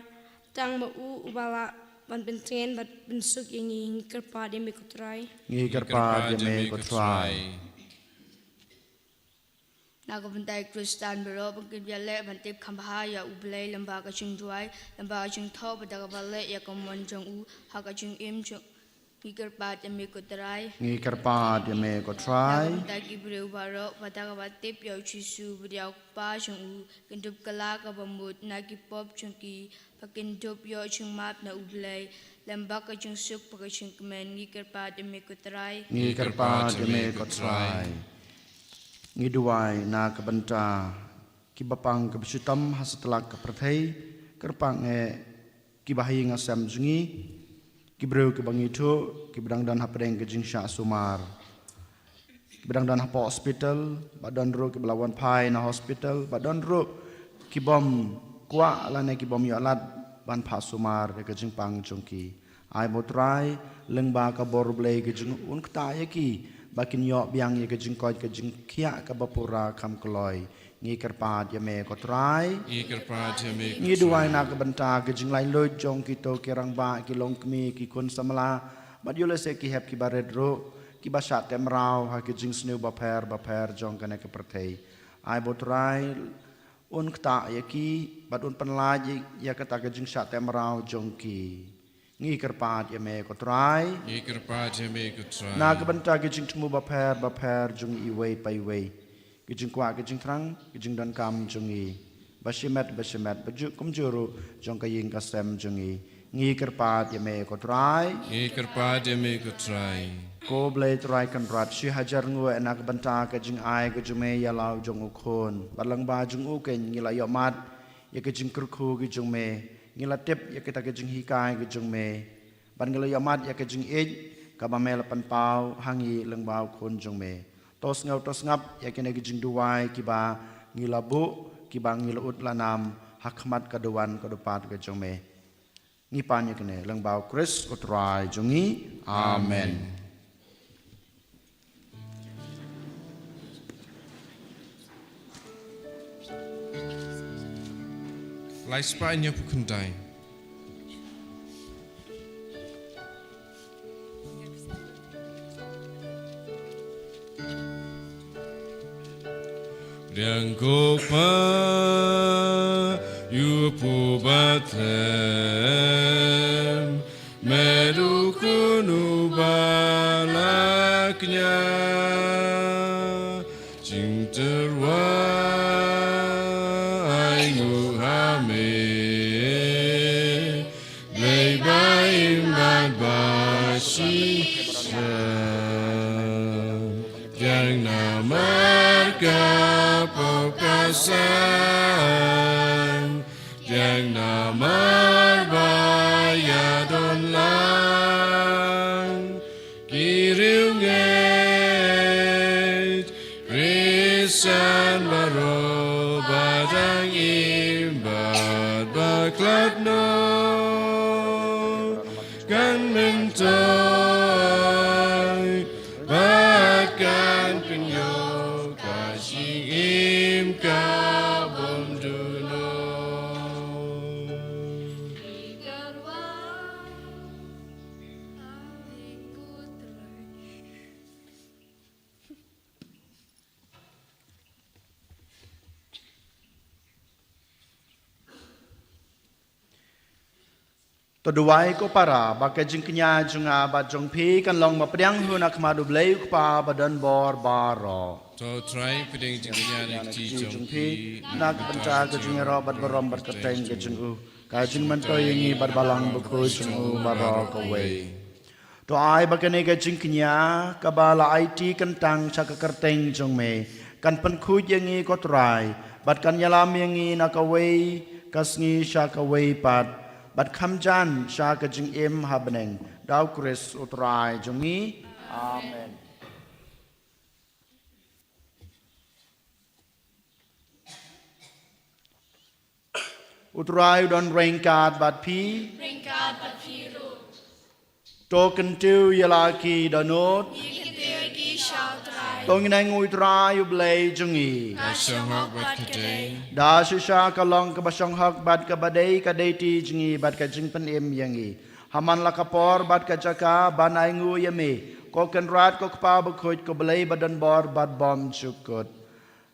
tang ma u uba lah ban pyntngen bad pynsuk ïa ngi. Ngi kyrpad ïa me ko Trai. Ngi kyrpad ïa me ko Trai. Na ka bynta ki Khristan baroh, ba kin ïaleh ban tip kham bha ïa U Blei lyngba ka jingduwai, lyngba ka jingthoh, bad da kaba leh ïa ka mon jong u ha ka jingim jong, ngi kyrpad ïa me ko Trai. Ngi kyrpad ïa me ko Trai. Na ka bynta ki briew baroh, ba da kaba tip ïa U Jisu bad ïa U Kpa jong u, kin dup kylla kaba mut na ki pop jong ki, ba kin dup ïoh jingmap na U Blei lyngba ka jingsuk bad ka jingkmen. Ngi kyrpad ïa me ko Trai. Ngi kyrpad ïa me ko Trai. Ngi duwai na ka bynta kiba pang kiba shitom ha satlak ka pyrthei, kyrpang eh kiba ha ïing ha sem jong ngi, ki briew kiba ngi thuh kiba dang don hapdeng ka jingshah sumar, kiba dang don hapoh hospital, ba don ruh kiba la wan phai na hospital, ba don ruh kibym kwah lane kibym ïoh lad ban phah sumar ïa ka jingpang jong ki. Ai ba U Trai, lyngba ka bor U Blei ka jong u, un ktah ïa ki ba kin ïoh biang ïa ka jingkoit ka jingkhiah kaba pura kham kloi. Ngi kyrpad ïa me ko Trai. Ngi kyrpad ïa me ko Trai. Ngi duwai na ka bynta ka jinglaitluid jong kito ki rangbah, ki longkmie, ki khun samla, bad ïoh lehse ki hep kiba rit ruh, kiba shah teh mraw ha ki jingsniew bapher bapher jong kane ka pyrthei. Ai ba U Trai, un ktah ïa ki bad un pynlait ïa, ïa kata ka jingshah teh mraw jong ki. Ngi kyrpad ïa me ko Trai. Ngi kyrpad ïa me ko Trai. Na ka bynta ki jingthmu bapher bapher jong iwei pa iwei, ki jingkwah, ki jingthrang, ki jingdonkam jong ngi, ba shimet ba shimet, ba ju kumjuh ruh jong ka ïing ka sem jong ngi. Ngi kyrpad ïa me ko Trai. Ngi kyrpad ïa me ko Trai. Ko Blei Trai Kynrad, shi hajar nguh na ka bynta ka jingai ka jong me ïa la u jong u khun. Bad lyngba jong u keiñ ngi la ïohmad ïa ka jingkyrkhu ka jong me. Ngi la tip ïa kita ka jinghikai ka jong me. Bad ngi la ïohmad ïa ka jingïeit kaba me la pynpaw ha ngi lyngba u khun jong me. To sngap, to sngap ïa kine ki jingduwai kiba ngi la buh, kiba ngi la ud la nam ha khmat ka duwan ka dupat ka jong me. Ngi pan ïa kine lyngba u Khrist u Trai jong ngi. Amen. Amen. Lai spah hynñiewphew khyndai. Pdiang ko Kpa, ïa u pyrthei, me u Khun uba la kñia, jingtyrwa ai nguh ha me, Blei ba im bad ba shisha. Pdiang namar ka pop ka san, pdiang namar ba ïadon lang ki riewngeit Khristan baroh ba dang im bad ba khlad noh, kan myntoi bad kan pynïoh ka jingim ka bym duh noh. To duwai ko para ba ka jingkñia jong nga bad jong phi kan long ba pdiang hi na khmat U Blei U Kpa ba don bor baroh. To Trai pdiang jingkñia na ka kti jong phi na ka bynta ka jingïaroh bad burom bad kyrteng ka jong u, ka jingmyntoi ïa ngi bad Balang Bakhuid jong u baroh kawei. To ai ba kane ka jingkñia kaba la aiti kyntang sha ka kyrteng jong me kan pynkhuid ïa ngi ko Trai, bad kan ïalam ïa ngi na kawei ka sngi sha kawei pat, bad kham jan sha ka jingim ha bneng. Da U Khrist U Trai jong ngi. Amen. U Trai u don ryngkat bad phi. Ryngkat bad phi ruh. To kyntiew ïa la ki dohnud. Ngi kyntiew ïa ki sha U Trai. To ngin ai nguh ïa U Trai U Blei jong ngi. Ka shong hok bad ka dei. Da shisha ka long kaba shong hok bad kaba dei ka dei ti jong ngi bad ka jingpynim ïa ngi. Ha man la ka por bad ka jaka ban ai nguh ïa me, ko Kynrad ko Kpa Bakhuid ko Blei ba don bor bad bymjukut.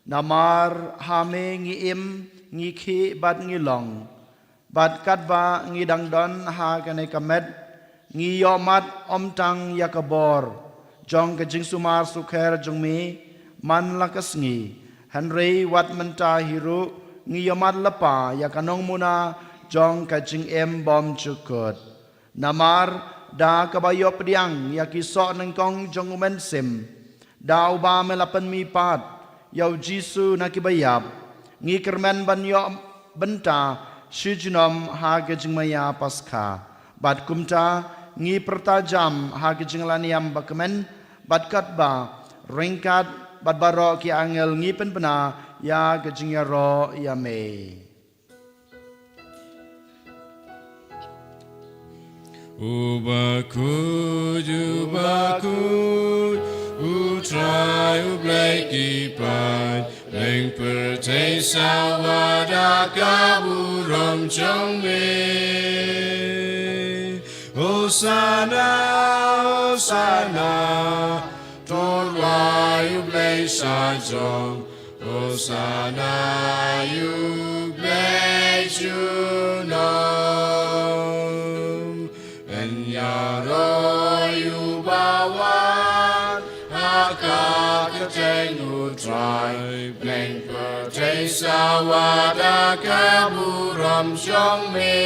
Namar ha me ngi im, ngi khih bad ngi long. Bad katba ngi dang don ha kane ka met, ngi ïohmad ym tang ïa ka bor jong ka jingsumar sukher jong me man la ka sngi, hynrei wat mynta hi ruh ngi ïohmad lypa ïa ka nongmuna jong ka jingim bymjukut. Namar da kaba ïoh pdiang ïa ki soh nyngkong jong U Mynsiem, da uba me la pynmihpat ïa U Jisu na kiba ïap, ngi kyrmen ban ïoh bynta shi junom ha ka jingmaïa Paskha. Bad kumta ngi pyrta jam ha ka jingïalam ba kmen, bad katba ryngkat bad baroh ki angel ngi pynbna ïa ka jingïaroh ïa me. U bakhuid, u bakhuid, U Trai U Blei ki paid, lyngpyrthei sawa da ka burom jong me. Hosana, Hosana, to rwai U Blei sha jong, Hosana ïa U Blei junom. Yn ïaroh ïa uba wan ha ka Teng u Trai, Blei pyrthei sawa da ka burom jong me.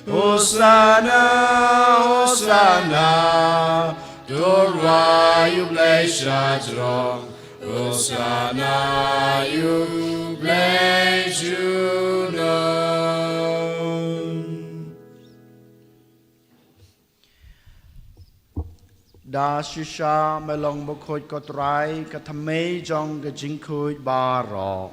Hosana, Hosana, to rwai ïa u Blei shajrong. Hosana ïa u Blei junom. Da shisha me long bakhuid ko Trai, ka thymmei jong ka jingkhuid baroh.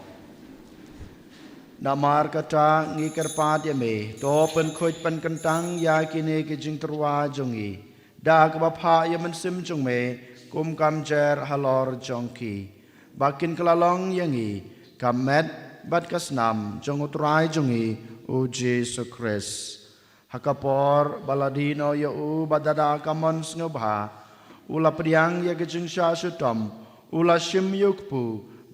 Namar kata ngi kyrpad ïa me, to pynkhuid pynkyntang ïa kine ki jingtyrwa jong ngi da kaba phah ïa u Mynsiem jong me kum ka mjer halor jong ki, ba kin kylla long ïa ngi ka met bad ka snam jong u Trai jong ngi u Jisu Khrist. Ha ka por ba la die noh ïa u bad da ka mon sngewbha, u la pdiang ïa ka jingshah shitom, u la shim ïa u kpu,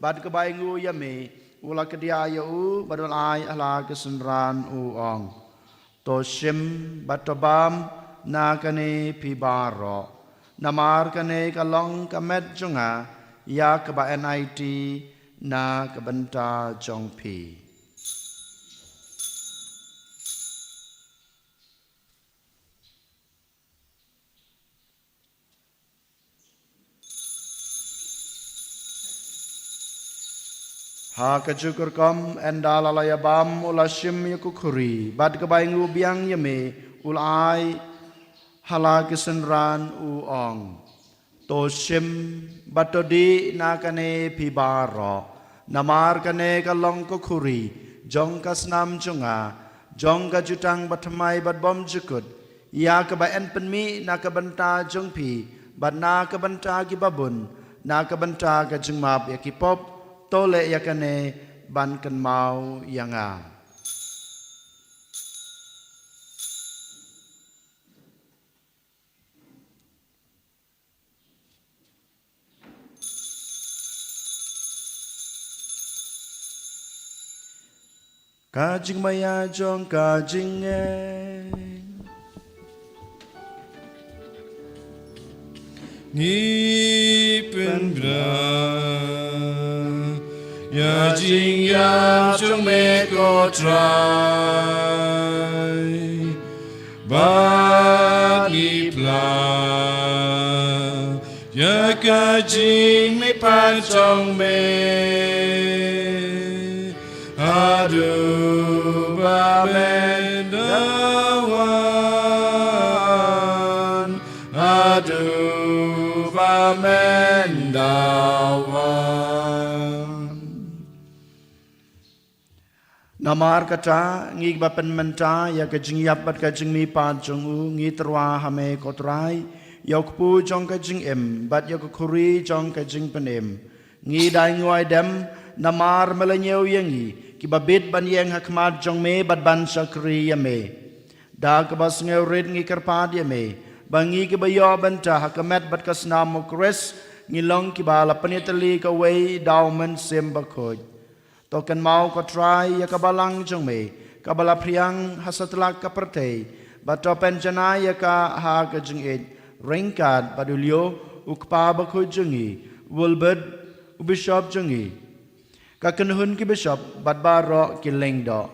bad kaba ainguh ïa me, u la kdiah ïa u bad u la ai ha la ki synran, u ong: To shim bad to bam na kane phi baroh, namar kane ka long ka met jong nga ïa kaba enai ti na ka bynta jong phi. Ha kajuh ka rukom, ynda la la ïa bam, u la shim ïa ka khuri, bad kaba ainguh biang ïa me, u la ai ha la ki synran, u ong: To shim bad to dih na kane phi baroh, namar kane ka long ka khuri jong ka snam jong nga, jong ka jutang bathymmai bad bymjukut, ïa kaba yn pynmih na ka bynta jong phi bad na ka bynta kiba bun, na ka bynta ka jingmap ïa ki pop. To leh ïa kane ban kynmaw ïa nga. Ka jingmaïa jong ka jingngeit. Ngi pynbna ïa jingïap jong me ko Trai, bad ngi pla ïa ka jingmihpat jong me. Haduh ba men da wan, haduh ba men da wan. Namar kata, ngi ba pynmynta ïa ka jingïap bad ka jingmihpat jong u, ngi tyrwa ha me ko Trai, ïa u kpu jong ka jingim bad ïa ka khuri jong ka jingpynim. Ngi dei nguh ïa me, namar me la ñiew ïa ngi kiba bit ban ïeng ha khmat jong me bad ban shakri ïa me. Da kaba sngewrit ngi kyrpad ïa me ba ngi kiba ïoh bynta ha ka met bad ka snam u Khrist, ngi long kiba la pynïatylli kawei da u Mynsiem Bakhuid. To kynmaw ko Trai ïa ka balang jong me kaba la phriang ha satlak ka pyrthei, bad to pynjanai ïa ka ha ka jingïeit, ryngkat bad u Leo, u kpa bakhuid jong ngi, u Wilbert, u bishop jong ngi, ka kynhun ki bishop bad baroh ki lyngdoh.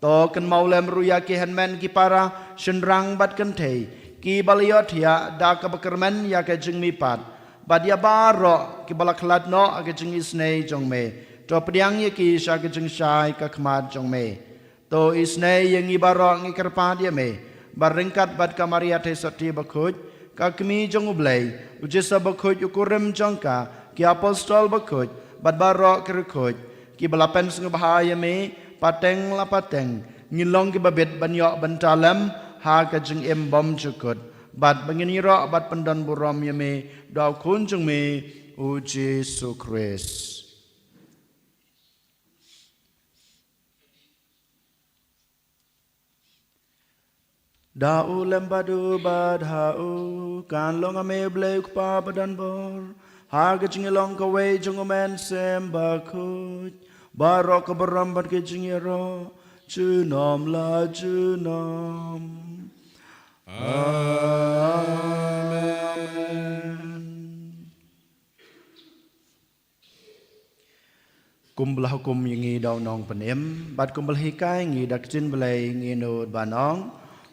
To kynmaw lem ruh ïa ki hynmen ki para, shynrang bad kynthei, kiba la ïohthiah da kaba kyrmen ïa ka jingmihpat, bad ïa baroh kiba la khlad noh ha ka jingisynei jong me. To pdiang ïa ki sha ka jingshai ka khmat jong me. To isynei ïa ngi baroh, ngi kyrpad ïa me, ba ryngkat bad ka Maria Theisotti Bakhuid, ka Kmie jong u Blei, u Joseph Bakhuid u kurim jong ka, ki apostol bakhuid, bad baroh ki riewkhuid kiba la pynsngewbha ïa me pateng la pateng, ngin long kiba bit ban ïoh bynta lem ha ka jingim bymjukut, bad ba ngin ïaroh bad pyndonburom ïa me da u Khun jong me, u Jisu Khrist. Da u lem bad u bad ha u, kan long ha me u Blei u Kpa badonbor, ha ka jingïalong kawei jong u Mynsiem Bakhuid, baroh ka burom bad ka jingïaroh junom la junom. Amen. Kumba la hukum ïa ngi da u nongpynim, bad kumba la hikai ïa ngi da ka ktien Blei, ngi nud ban ong: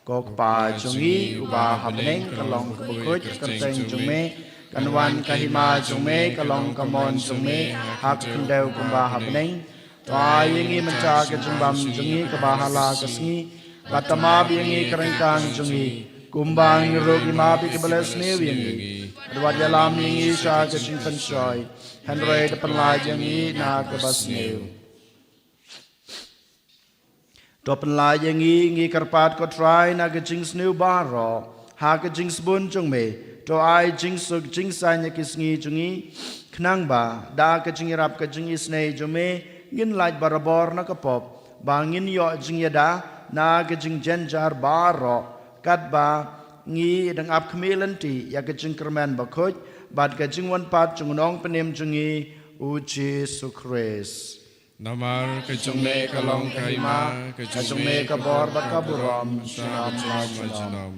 Ko Kpa jong ngi uba ha bneng, ka long kaba khuid ka kyrteng jong me, kan wan ka hima jong me, ka long ka mon jong me ha ka khyndew kumba ha bneng. To ai ïa ngi mynta ka jingbam jong ngi kaba ha la ka sngi, bad to map ïa ngi ka ryngkang jong ngi, kumba ngi ruh ngi map ïa kiba la sniew ïa ngi. Bad wat ïalam ïa ngi sha ka jingpynshoi, hynrei to pynlait ïa ngi na kaba sniew. To pynlait ïa ngi, ngi kyrpad ko Trai, na ka jingsniew baroh, ha ka jingsbun jong me. To ai jingsuk jingsaiñ ïa ki sngi jong ngi, khnang ba da ka jingïarap ka jingisynei jong me, ngin lait barabor na ka pop, ba ngin ïoh jingïada na ka jingjynjar baroh, katba ngi dang ap khmih lynti ïa ka jingkyrmen bakhuid bad ka jingwanpat jong u nongpynim jong ngi, u Jisu Khrist. Namar ka jong me ka long ka hima, ka jong me ka bor bad ka burom, junom la junom.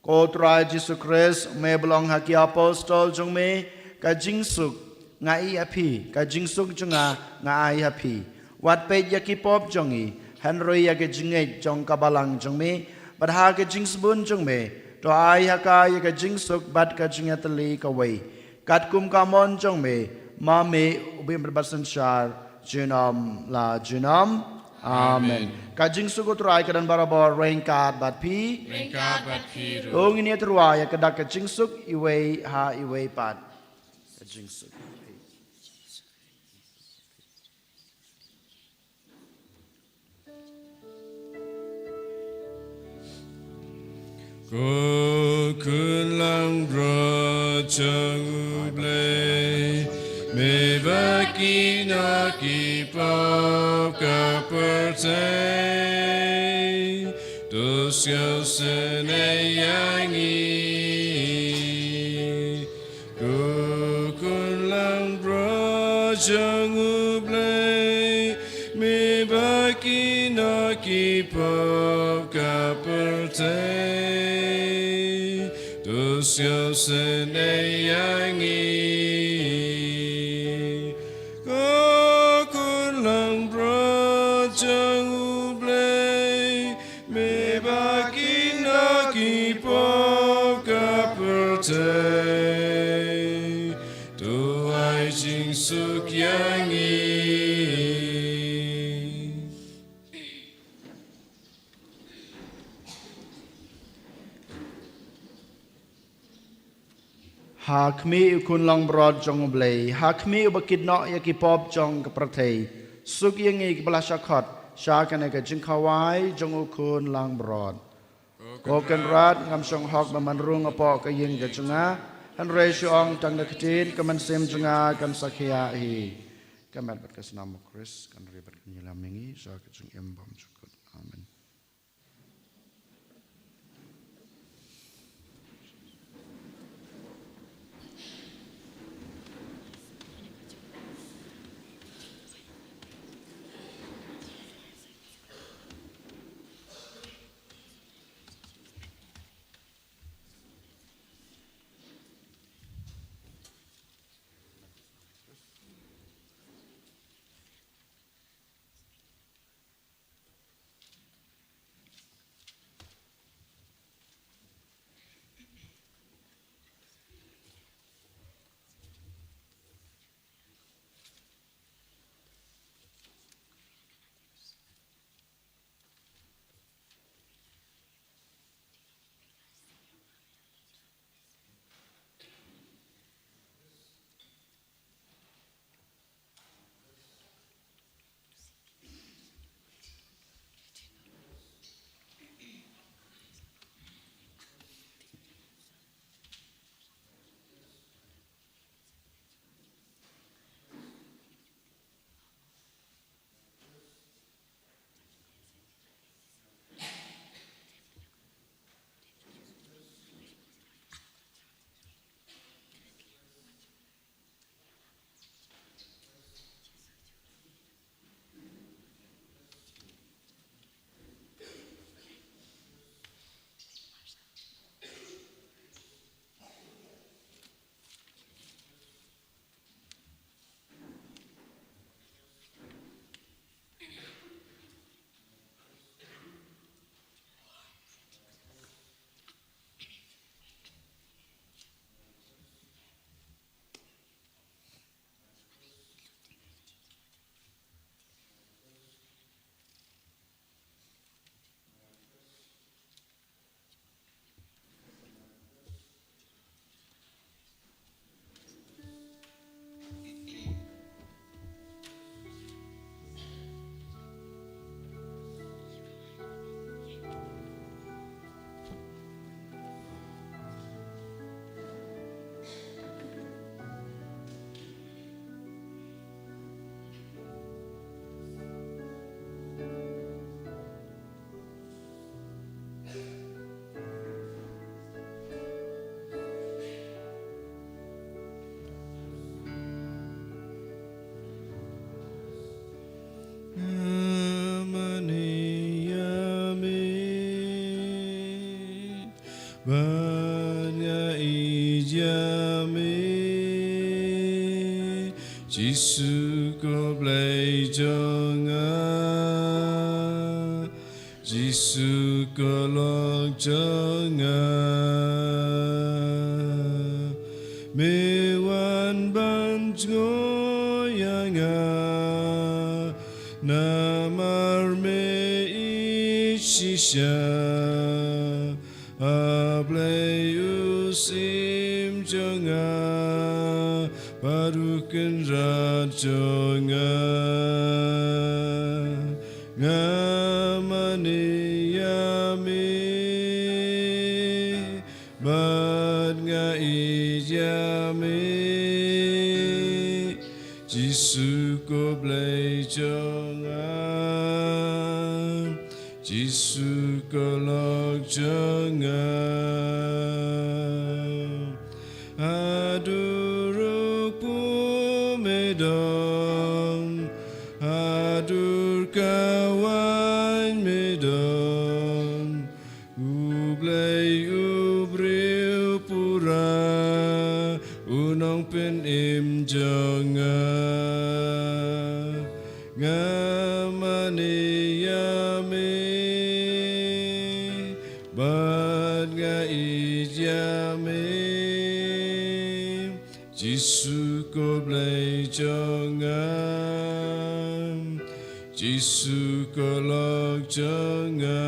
Ko Trai Jisu Khrist, me ba la ong ha ki apostol jong me: Ka jingsuk nga ai ha phi, ka jingsuk jong nga nga ai ha phi. Wat peit ïa ki pop jong ngi, hynrei ïa ka jingngeit jong ka balang jong me, bad ha ka jingsbun jong me, to ai ha ka ïa ka jingsuk bad ka jingïatylli kawei, katkum ka mon jong me, ma me uba im bad basynshar, junom la junom. Amen. Amen. Ka jingsuk u Trai ka don barabor ryngkat bad phi. Ryngkat bad phi ruh. To ngin ïa tyrwa ïa ka dak ka jingsuk iwei ha iwei pat. Ka jingsuk. Ko khun langbrot jong U Blei, me ba kynnoh na ki pop ka pyrthei, to sngewsynei ïa ngi. Ko khun langbrot jong U Blei, me ba kynnoh na ki pop ka pyrthei, to sngewsynei ïa ngi. Ko khun langbrot jong U Blei, me ba kynnoh na ki pop ka pyrthei, to ai jingsuk ïa ngi. Ha khmih u khun langbrot jong U Blei, ha khmih uba kynnoh ïa ki pop jong ka pyrthei, suk ïa ngi kiba la shah khot sha kane ka jingkhawai jong u khun langbrot. Ko Kynrad, ngam shong hok ban rung hapoh ka ïing ka jong nga, hynrei shu ong tang da ka ktien, ka mynsiem jong nga kan sa khiah hi. Ka met bad ka snam U Khrist kan ri bad kan ïalam ïa ngi sha ka jingim bymjukut. Amen. Jisu ko Blei jong nga, Jisu ko Lok jong nga. Me wan ban jngoh ïa nga, namar me ïeit shisha. A Blei u Syiem jong nga, bad u Kynrad jong nga. Nga mane ïa me, bad nga ïeit ïa me. Jisu ko Blei jong nga, Jisu ko Lok jong nga. Haduh rukom me don, haduh kawang me don. U Blei u briew pura, u Nongpynim jong nga. Nga mane ïa me, bad nga ïeit ïa me. Jisu ko Blei jong nga, Jisu ko Lok jong nga.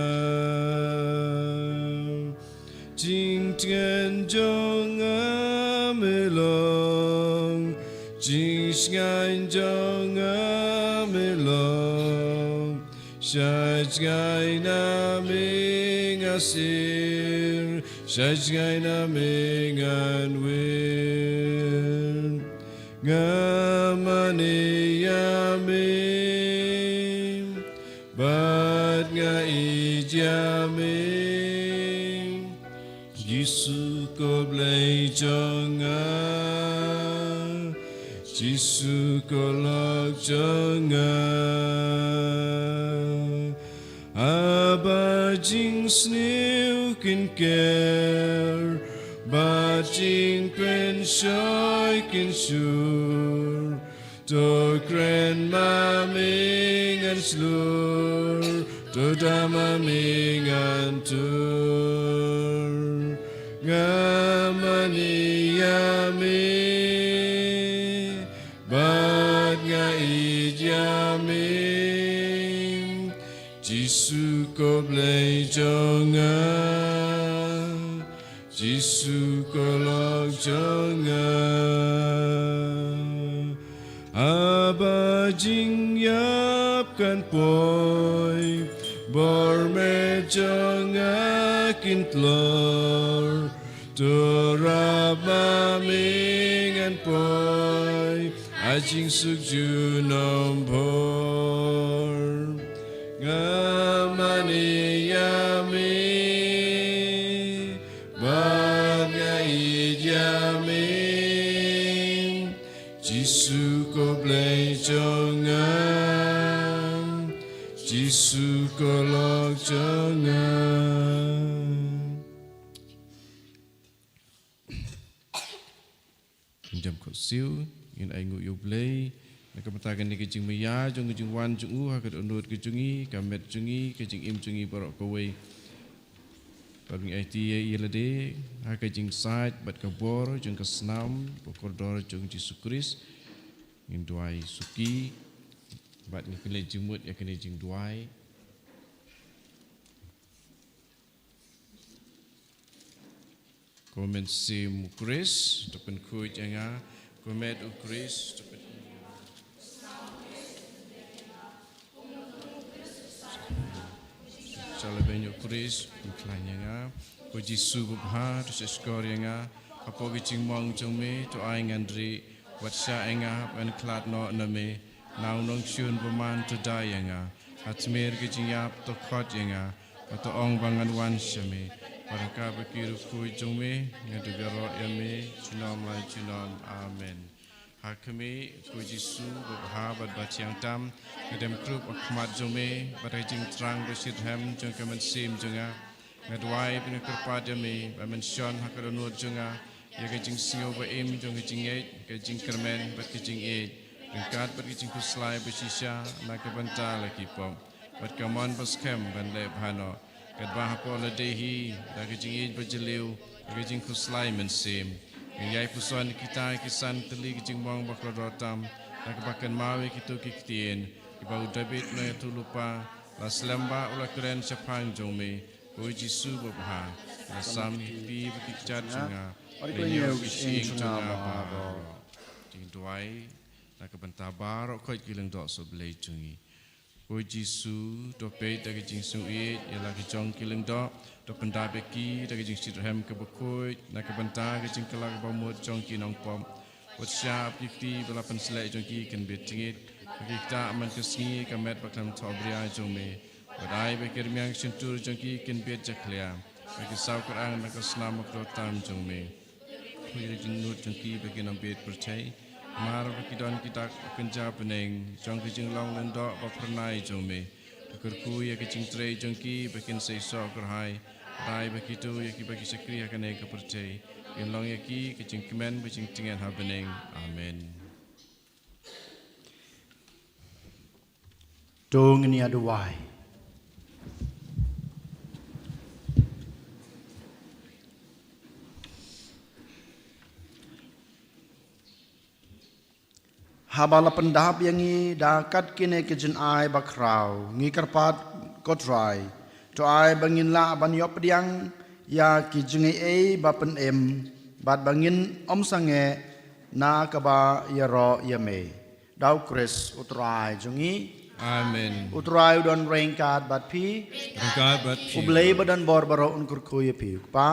Jingtngen jong nga me long, jingshngaiñ jong nga me long. Sha jngai na me nga sir, sha jngai na me ngan wir. Nga mane ïa me, bad nga ïeit ïa me. Jisu ko Blei jong nga, Jisu ko Lok jong nga. Haba jingsniew kin ker, bad jingpynshoi kin shur, to kren ma me ngan shlur, to da ma me ngan tur. Nga mane ïa me, bad nga ïeit ïa me. Jisu ko Blei jong nga, Jisu ko Lok jong nga. Haba jingïap kan poi, bor met jong nga kin tlor, to rap ma me ngan poi, ha jingsuk junom bor. Nga mane ïa me, bad nga ïeit ïa me. Jisu ko Blei jong nga, Jisu ko Lok jong nga. Ngin ïam khohsiew, ngin ainguh ïa U Blei na ka bynta kane ka jingmaïa jong ka jingwan jong u ha ka dohnud ka jong ngi, ka met jong ngi, ka jingim jong ngi baroh kawei. Bad ngin aiti ïa lade ha ka jingsaid bad ka bor jong ka snam ba kordor jong Jisu Khrist. Ngin duwai suki bad ngin kynleit jingmut ïa kane jingduwai. Ko Mynsiem u Khrist, to pynkhuid ïa nga. Ko met u Khrist, to pyn- Sha leben u Khrist, pynkhlaiñ ïa nga. Ko Jisu babha, to shahshkor ïa nga. Hapoh ka jingmong jong me, to ai ngan rieh. Wat shah ïa nga hap ngan khlad noh na me. Na u nongshun bymman to da ïa nga. Ha tmier ka jingïap to khot ïa nga. Bad to ong ba ngan wan sha me. Bad ha ka ba ki riewkhuid jong me ngan dup ïaroh ïa me junom la junom. Amen. Ha khmih, ko Jisu babha bad bathiang tam, nga dem krup ha khmat jong me bad ha ka jingthrang ba shitrhem jong ka mynsiem jong nga. Nga duwai ba men kyrpad ïa me, ba men shon ha ka dohnud jong nga ïa ka jingsngew ba im jong ka jingngeit, ka jingkyrmen bad ka jingïeit. ryngkat bad ka jingkhuslai bashisha na ka bynta la ki pop, bad ka mon baskhem ban leh bha noh, katba hapoh lade hi da ka jingïeit bajylliew bad ka jingkhuslai mynsiem. Ngi ïai puson ïa kita ki san tylli ki jingmong bakordor tam, na kaba kynmaw ïa kito ki ktien kiba u David nongïathuhlypa la slem bha u la kren shaphang jong me. Ko Jisu babha, la sam ïa ki kti bad ki kjat jong nga, bad la ñiew ïa ki shyieng jong nga baroh. Jingduwai na ka bynta baroh khoit ki lyngdoh sohblei jong ngi. Ko Jisu, to peit da ka jingsngewsih ïa la ki jong ki lyngdoh, to pyndap ïa ki da ka jingshitrhem kaba khuid na ka bynta ka jingkylla kaba mut jong ki nongpop. Wat shah ba ki kti ba la pynsleh jong ki kin bit jingit, ba ki ktah man ka sngi ka met ba khlem thohbria jong me. Wat ai ba ki rmiang shyntur jong ki kin bit jakhlia, ba ki saw kyrang na ka snam bakordor tam jong me. Pyrshah jingmut jong ki ba kin ym bit pyrthei, namar ba ki don ki dak ba kynja bneng jong ka jinglong lyngdoh ba phyrnai jong me. To kyrkhu ïa ka jingtrei jong ki ba kin seisoh kyrhai, wat ai ba kito ïa kiba ki shakri ha kane ka pyrthei, kin long ïa ki ka jingkmen bad jingtngen ha bneng. Amen. To ngin ïa duwai. Haba la pyndap ïa ngi da kat kine ki jingai bakhraw, ngi kyrpad, ko Trai, to ai ba ngin lah ban ïoh pdiang ïa ki jingaiei ba pynim, bad ba ngin ym sangeh na kaba ïaroh ïa me. Da U Khrist U Trai jong ngi. Amen. U Trai u don ryngkat bad phi. Ryngkat bad phi. U Blei ba don bor baroh un kyrkhu ïa phi, U Kpa,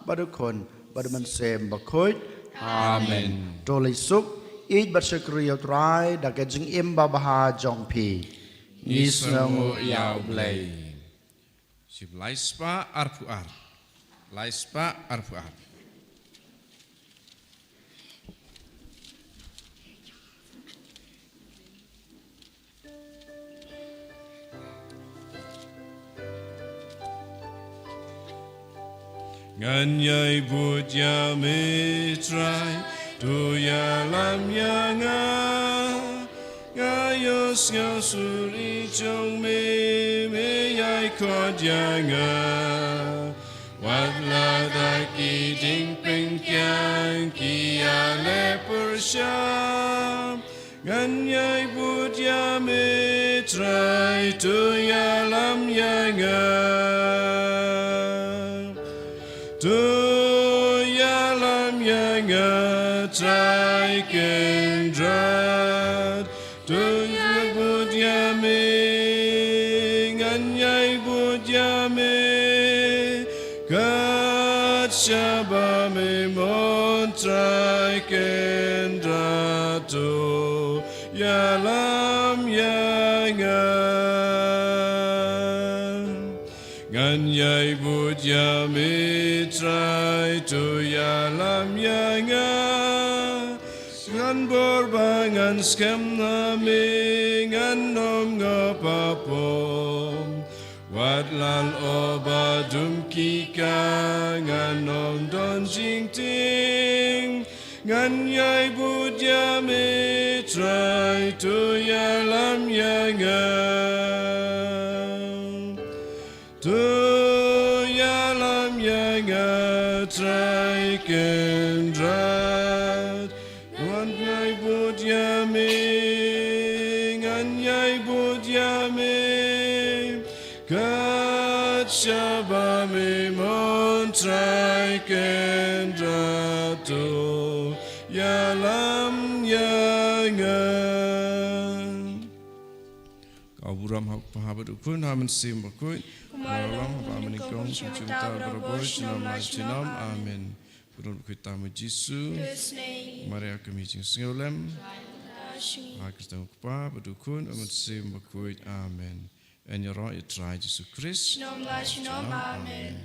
bad U Khun, bad U Mynsiem Bakhuid. Amen. Amen. To leit suk, ïeit bad shakri ïa U Trai da ka jingim babha jong phi. Ngi sngewnguh ïa U Blei. Shim lai spah arphew ar. Lai spah arphew ar. Ngan ïai bud ïa me Trai, to ïalam ïa nga. Nga ïohsngew suri jong me, me ïai khot ïa nga. Wat la da ki jingpynkhiang ki ïaleh pyrshah, ngan ïai bud ïa me Trai, to ïalam ïa nga. To ïalam ïa nga Trai Kynrad. To ïai bud ïa me, ngan ïai bud ïa me. Kat shaba me mon Trai Kynrad, to ïalam ïa nga. Ngan ïai bud ïa me Trai, to ïalam ïa nga. Ngan bor ba ngan skhem na me, ngan ym ngop hapoh. Wat lal o ba dum ki ka, ngan ym don jingtieng. Ngan ïai bud ïa me Trai, to ïalam ïa nga. To ïalam ïa nga Trai Kynrad. Ngan ïai bud ïa me, ngan ïai bud ïa me. Kat shaba me mon Trai Kynrad, to ïalam ïa nga. Ka burom ha U Kpa bad U Khun, ha U Mynsiem Bakhuid. Kumba long ha ba mynnyngkong, kumjuh mynta, baroh por, junom la junom. Amen. Burom bakhuid tam U Jisu. Maria ka kmie jingsngewlem. Ha ka kyrteng U Kpa bad U Khun, U Mynsiem Bakhuid. Amen. Yn ïaroh ïa U Trai Jisu Khrist. Junom la junom. Amen.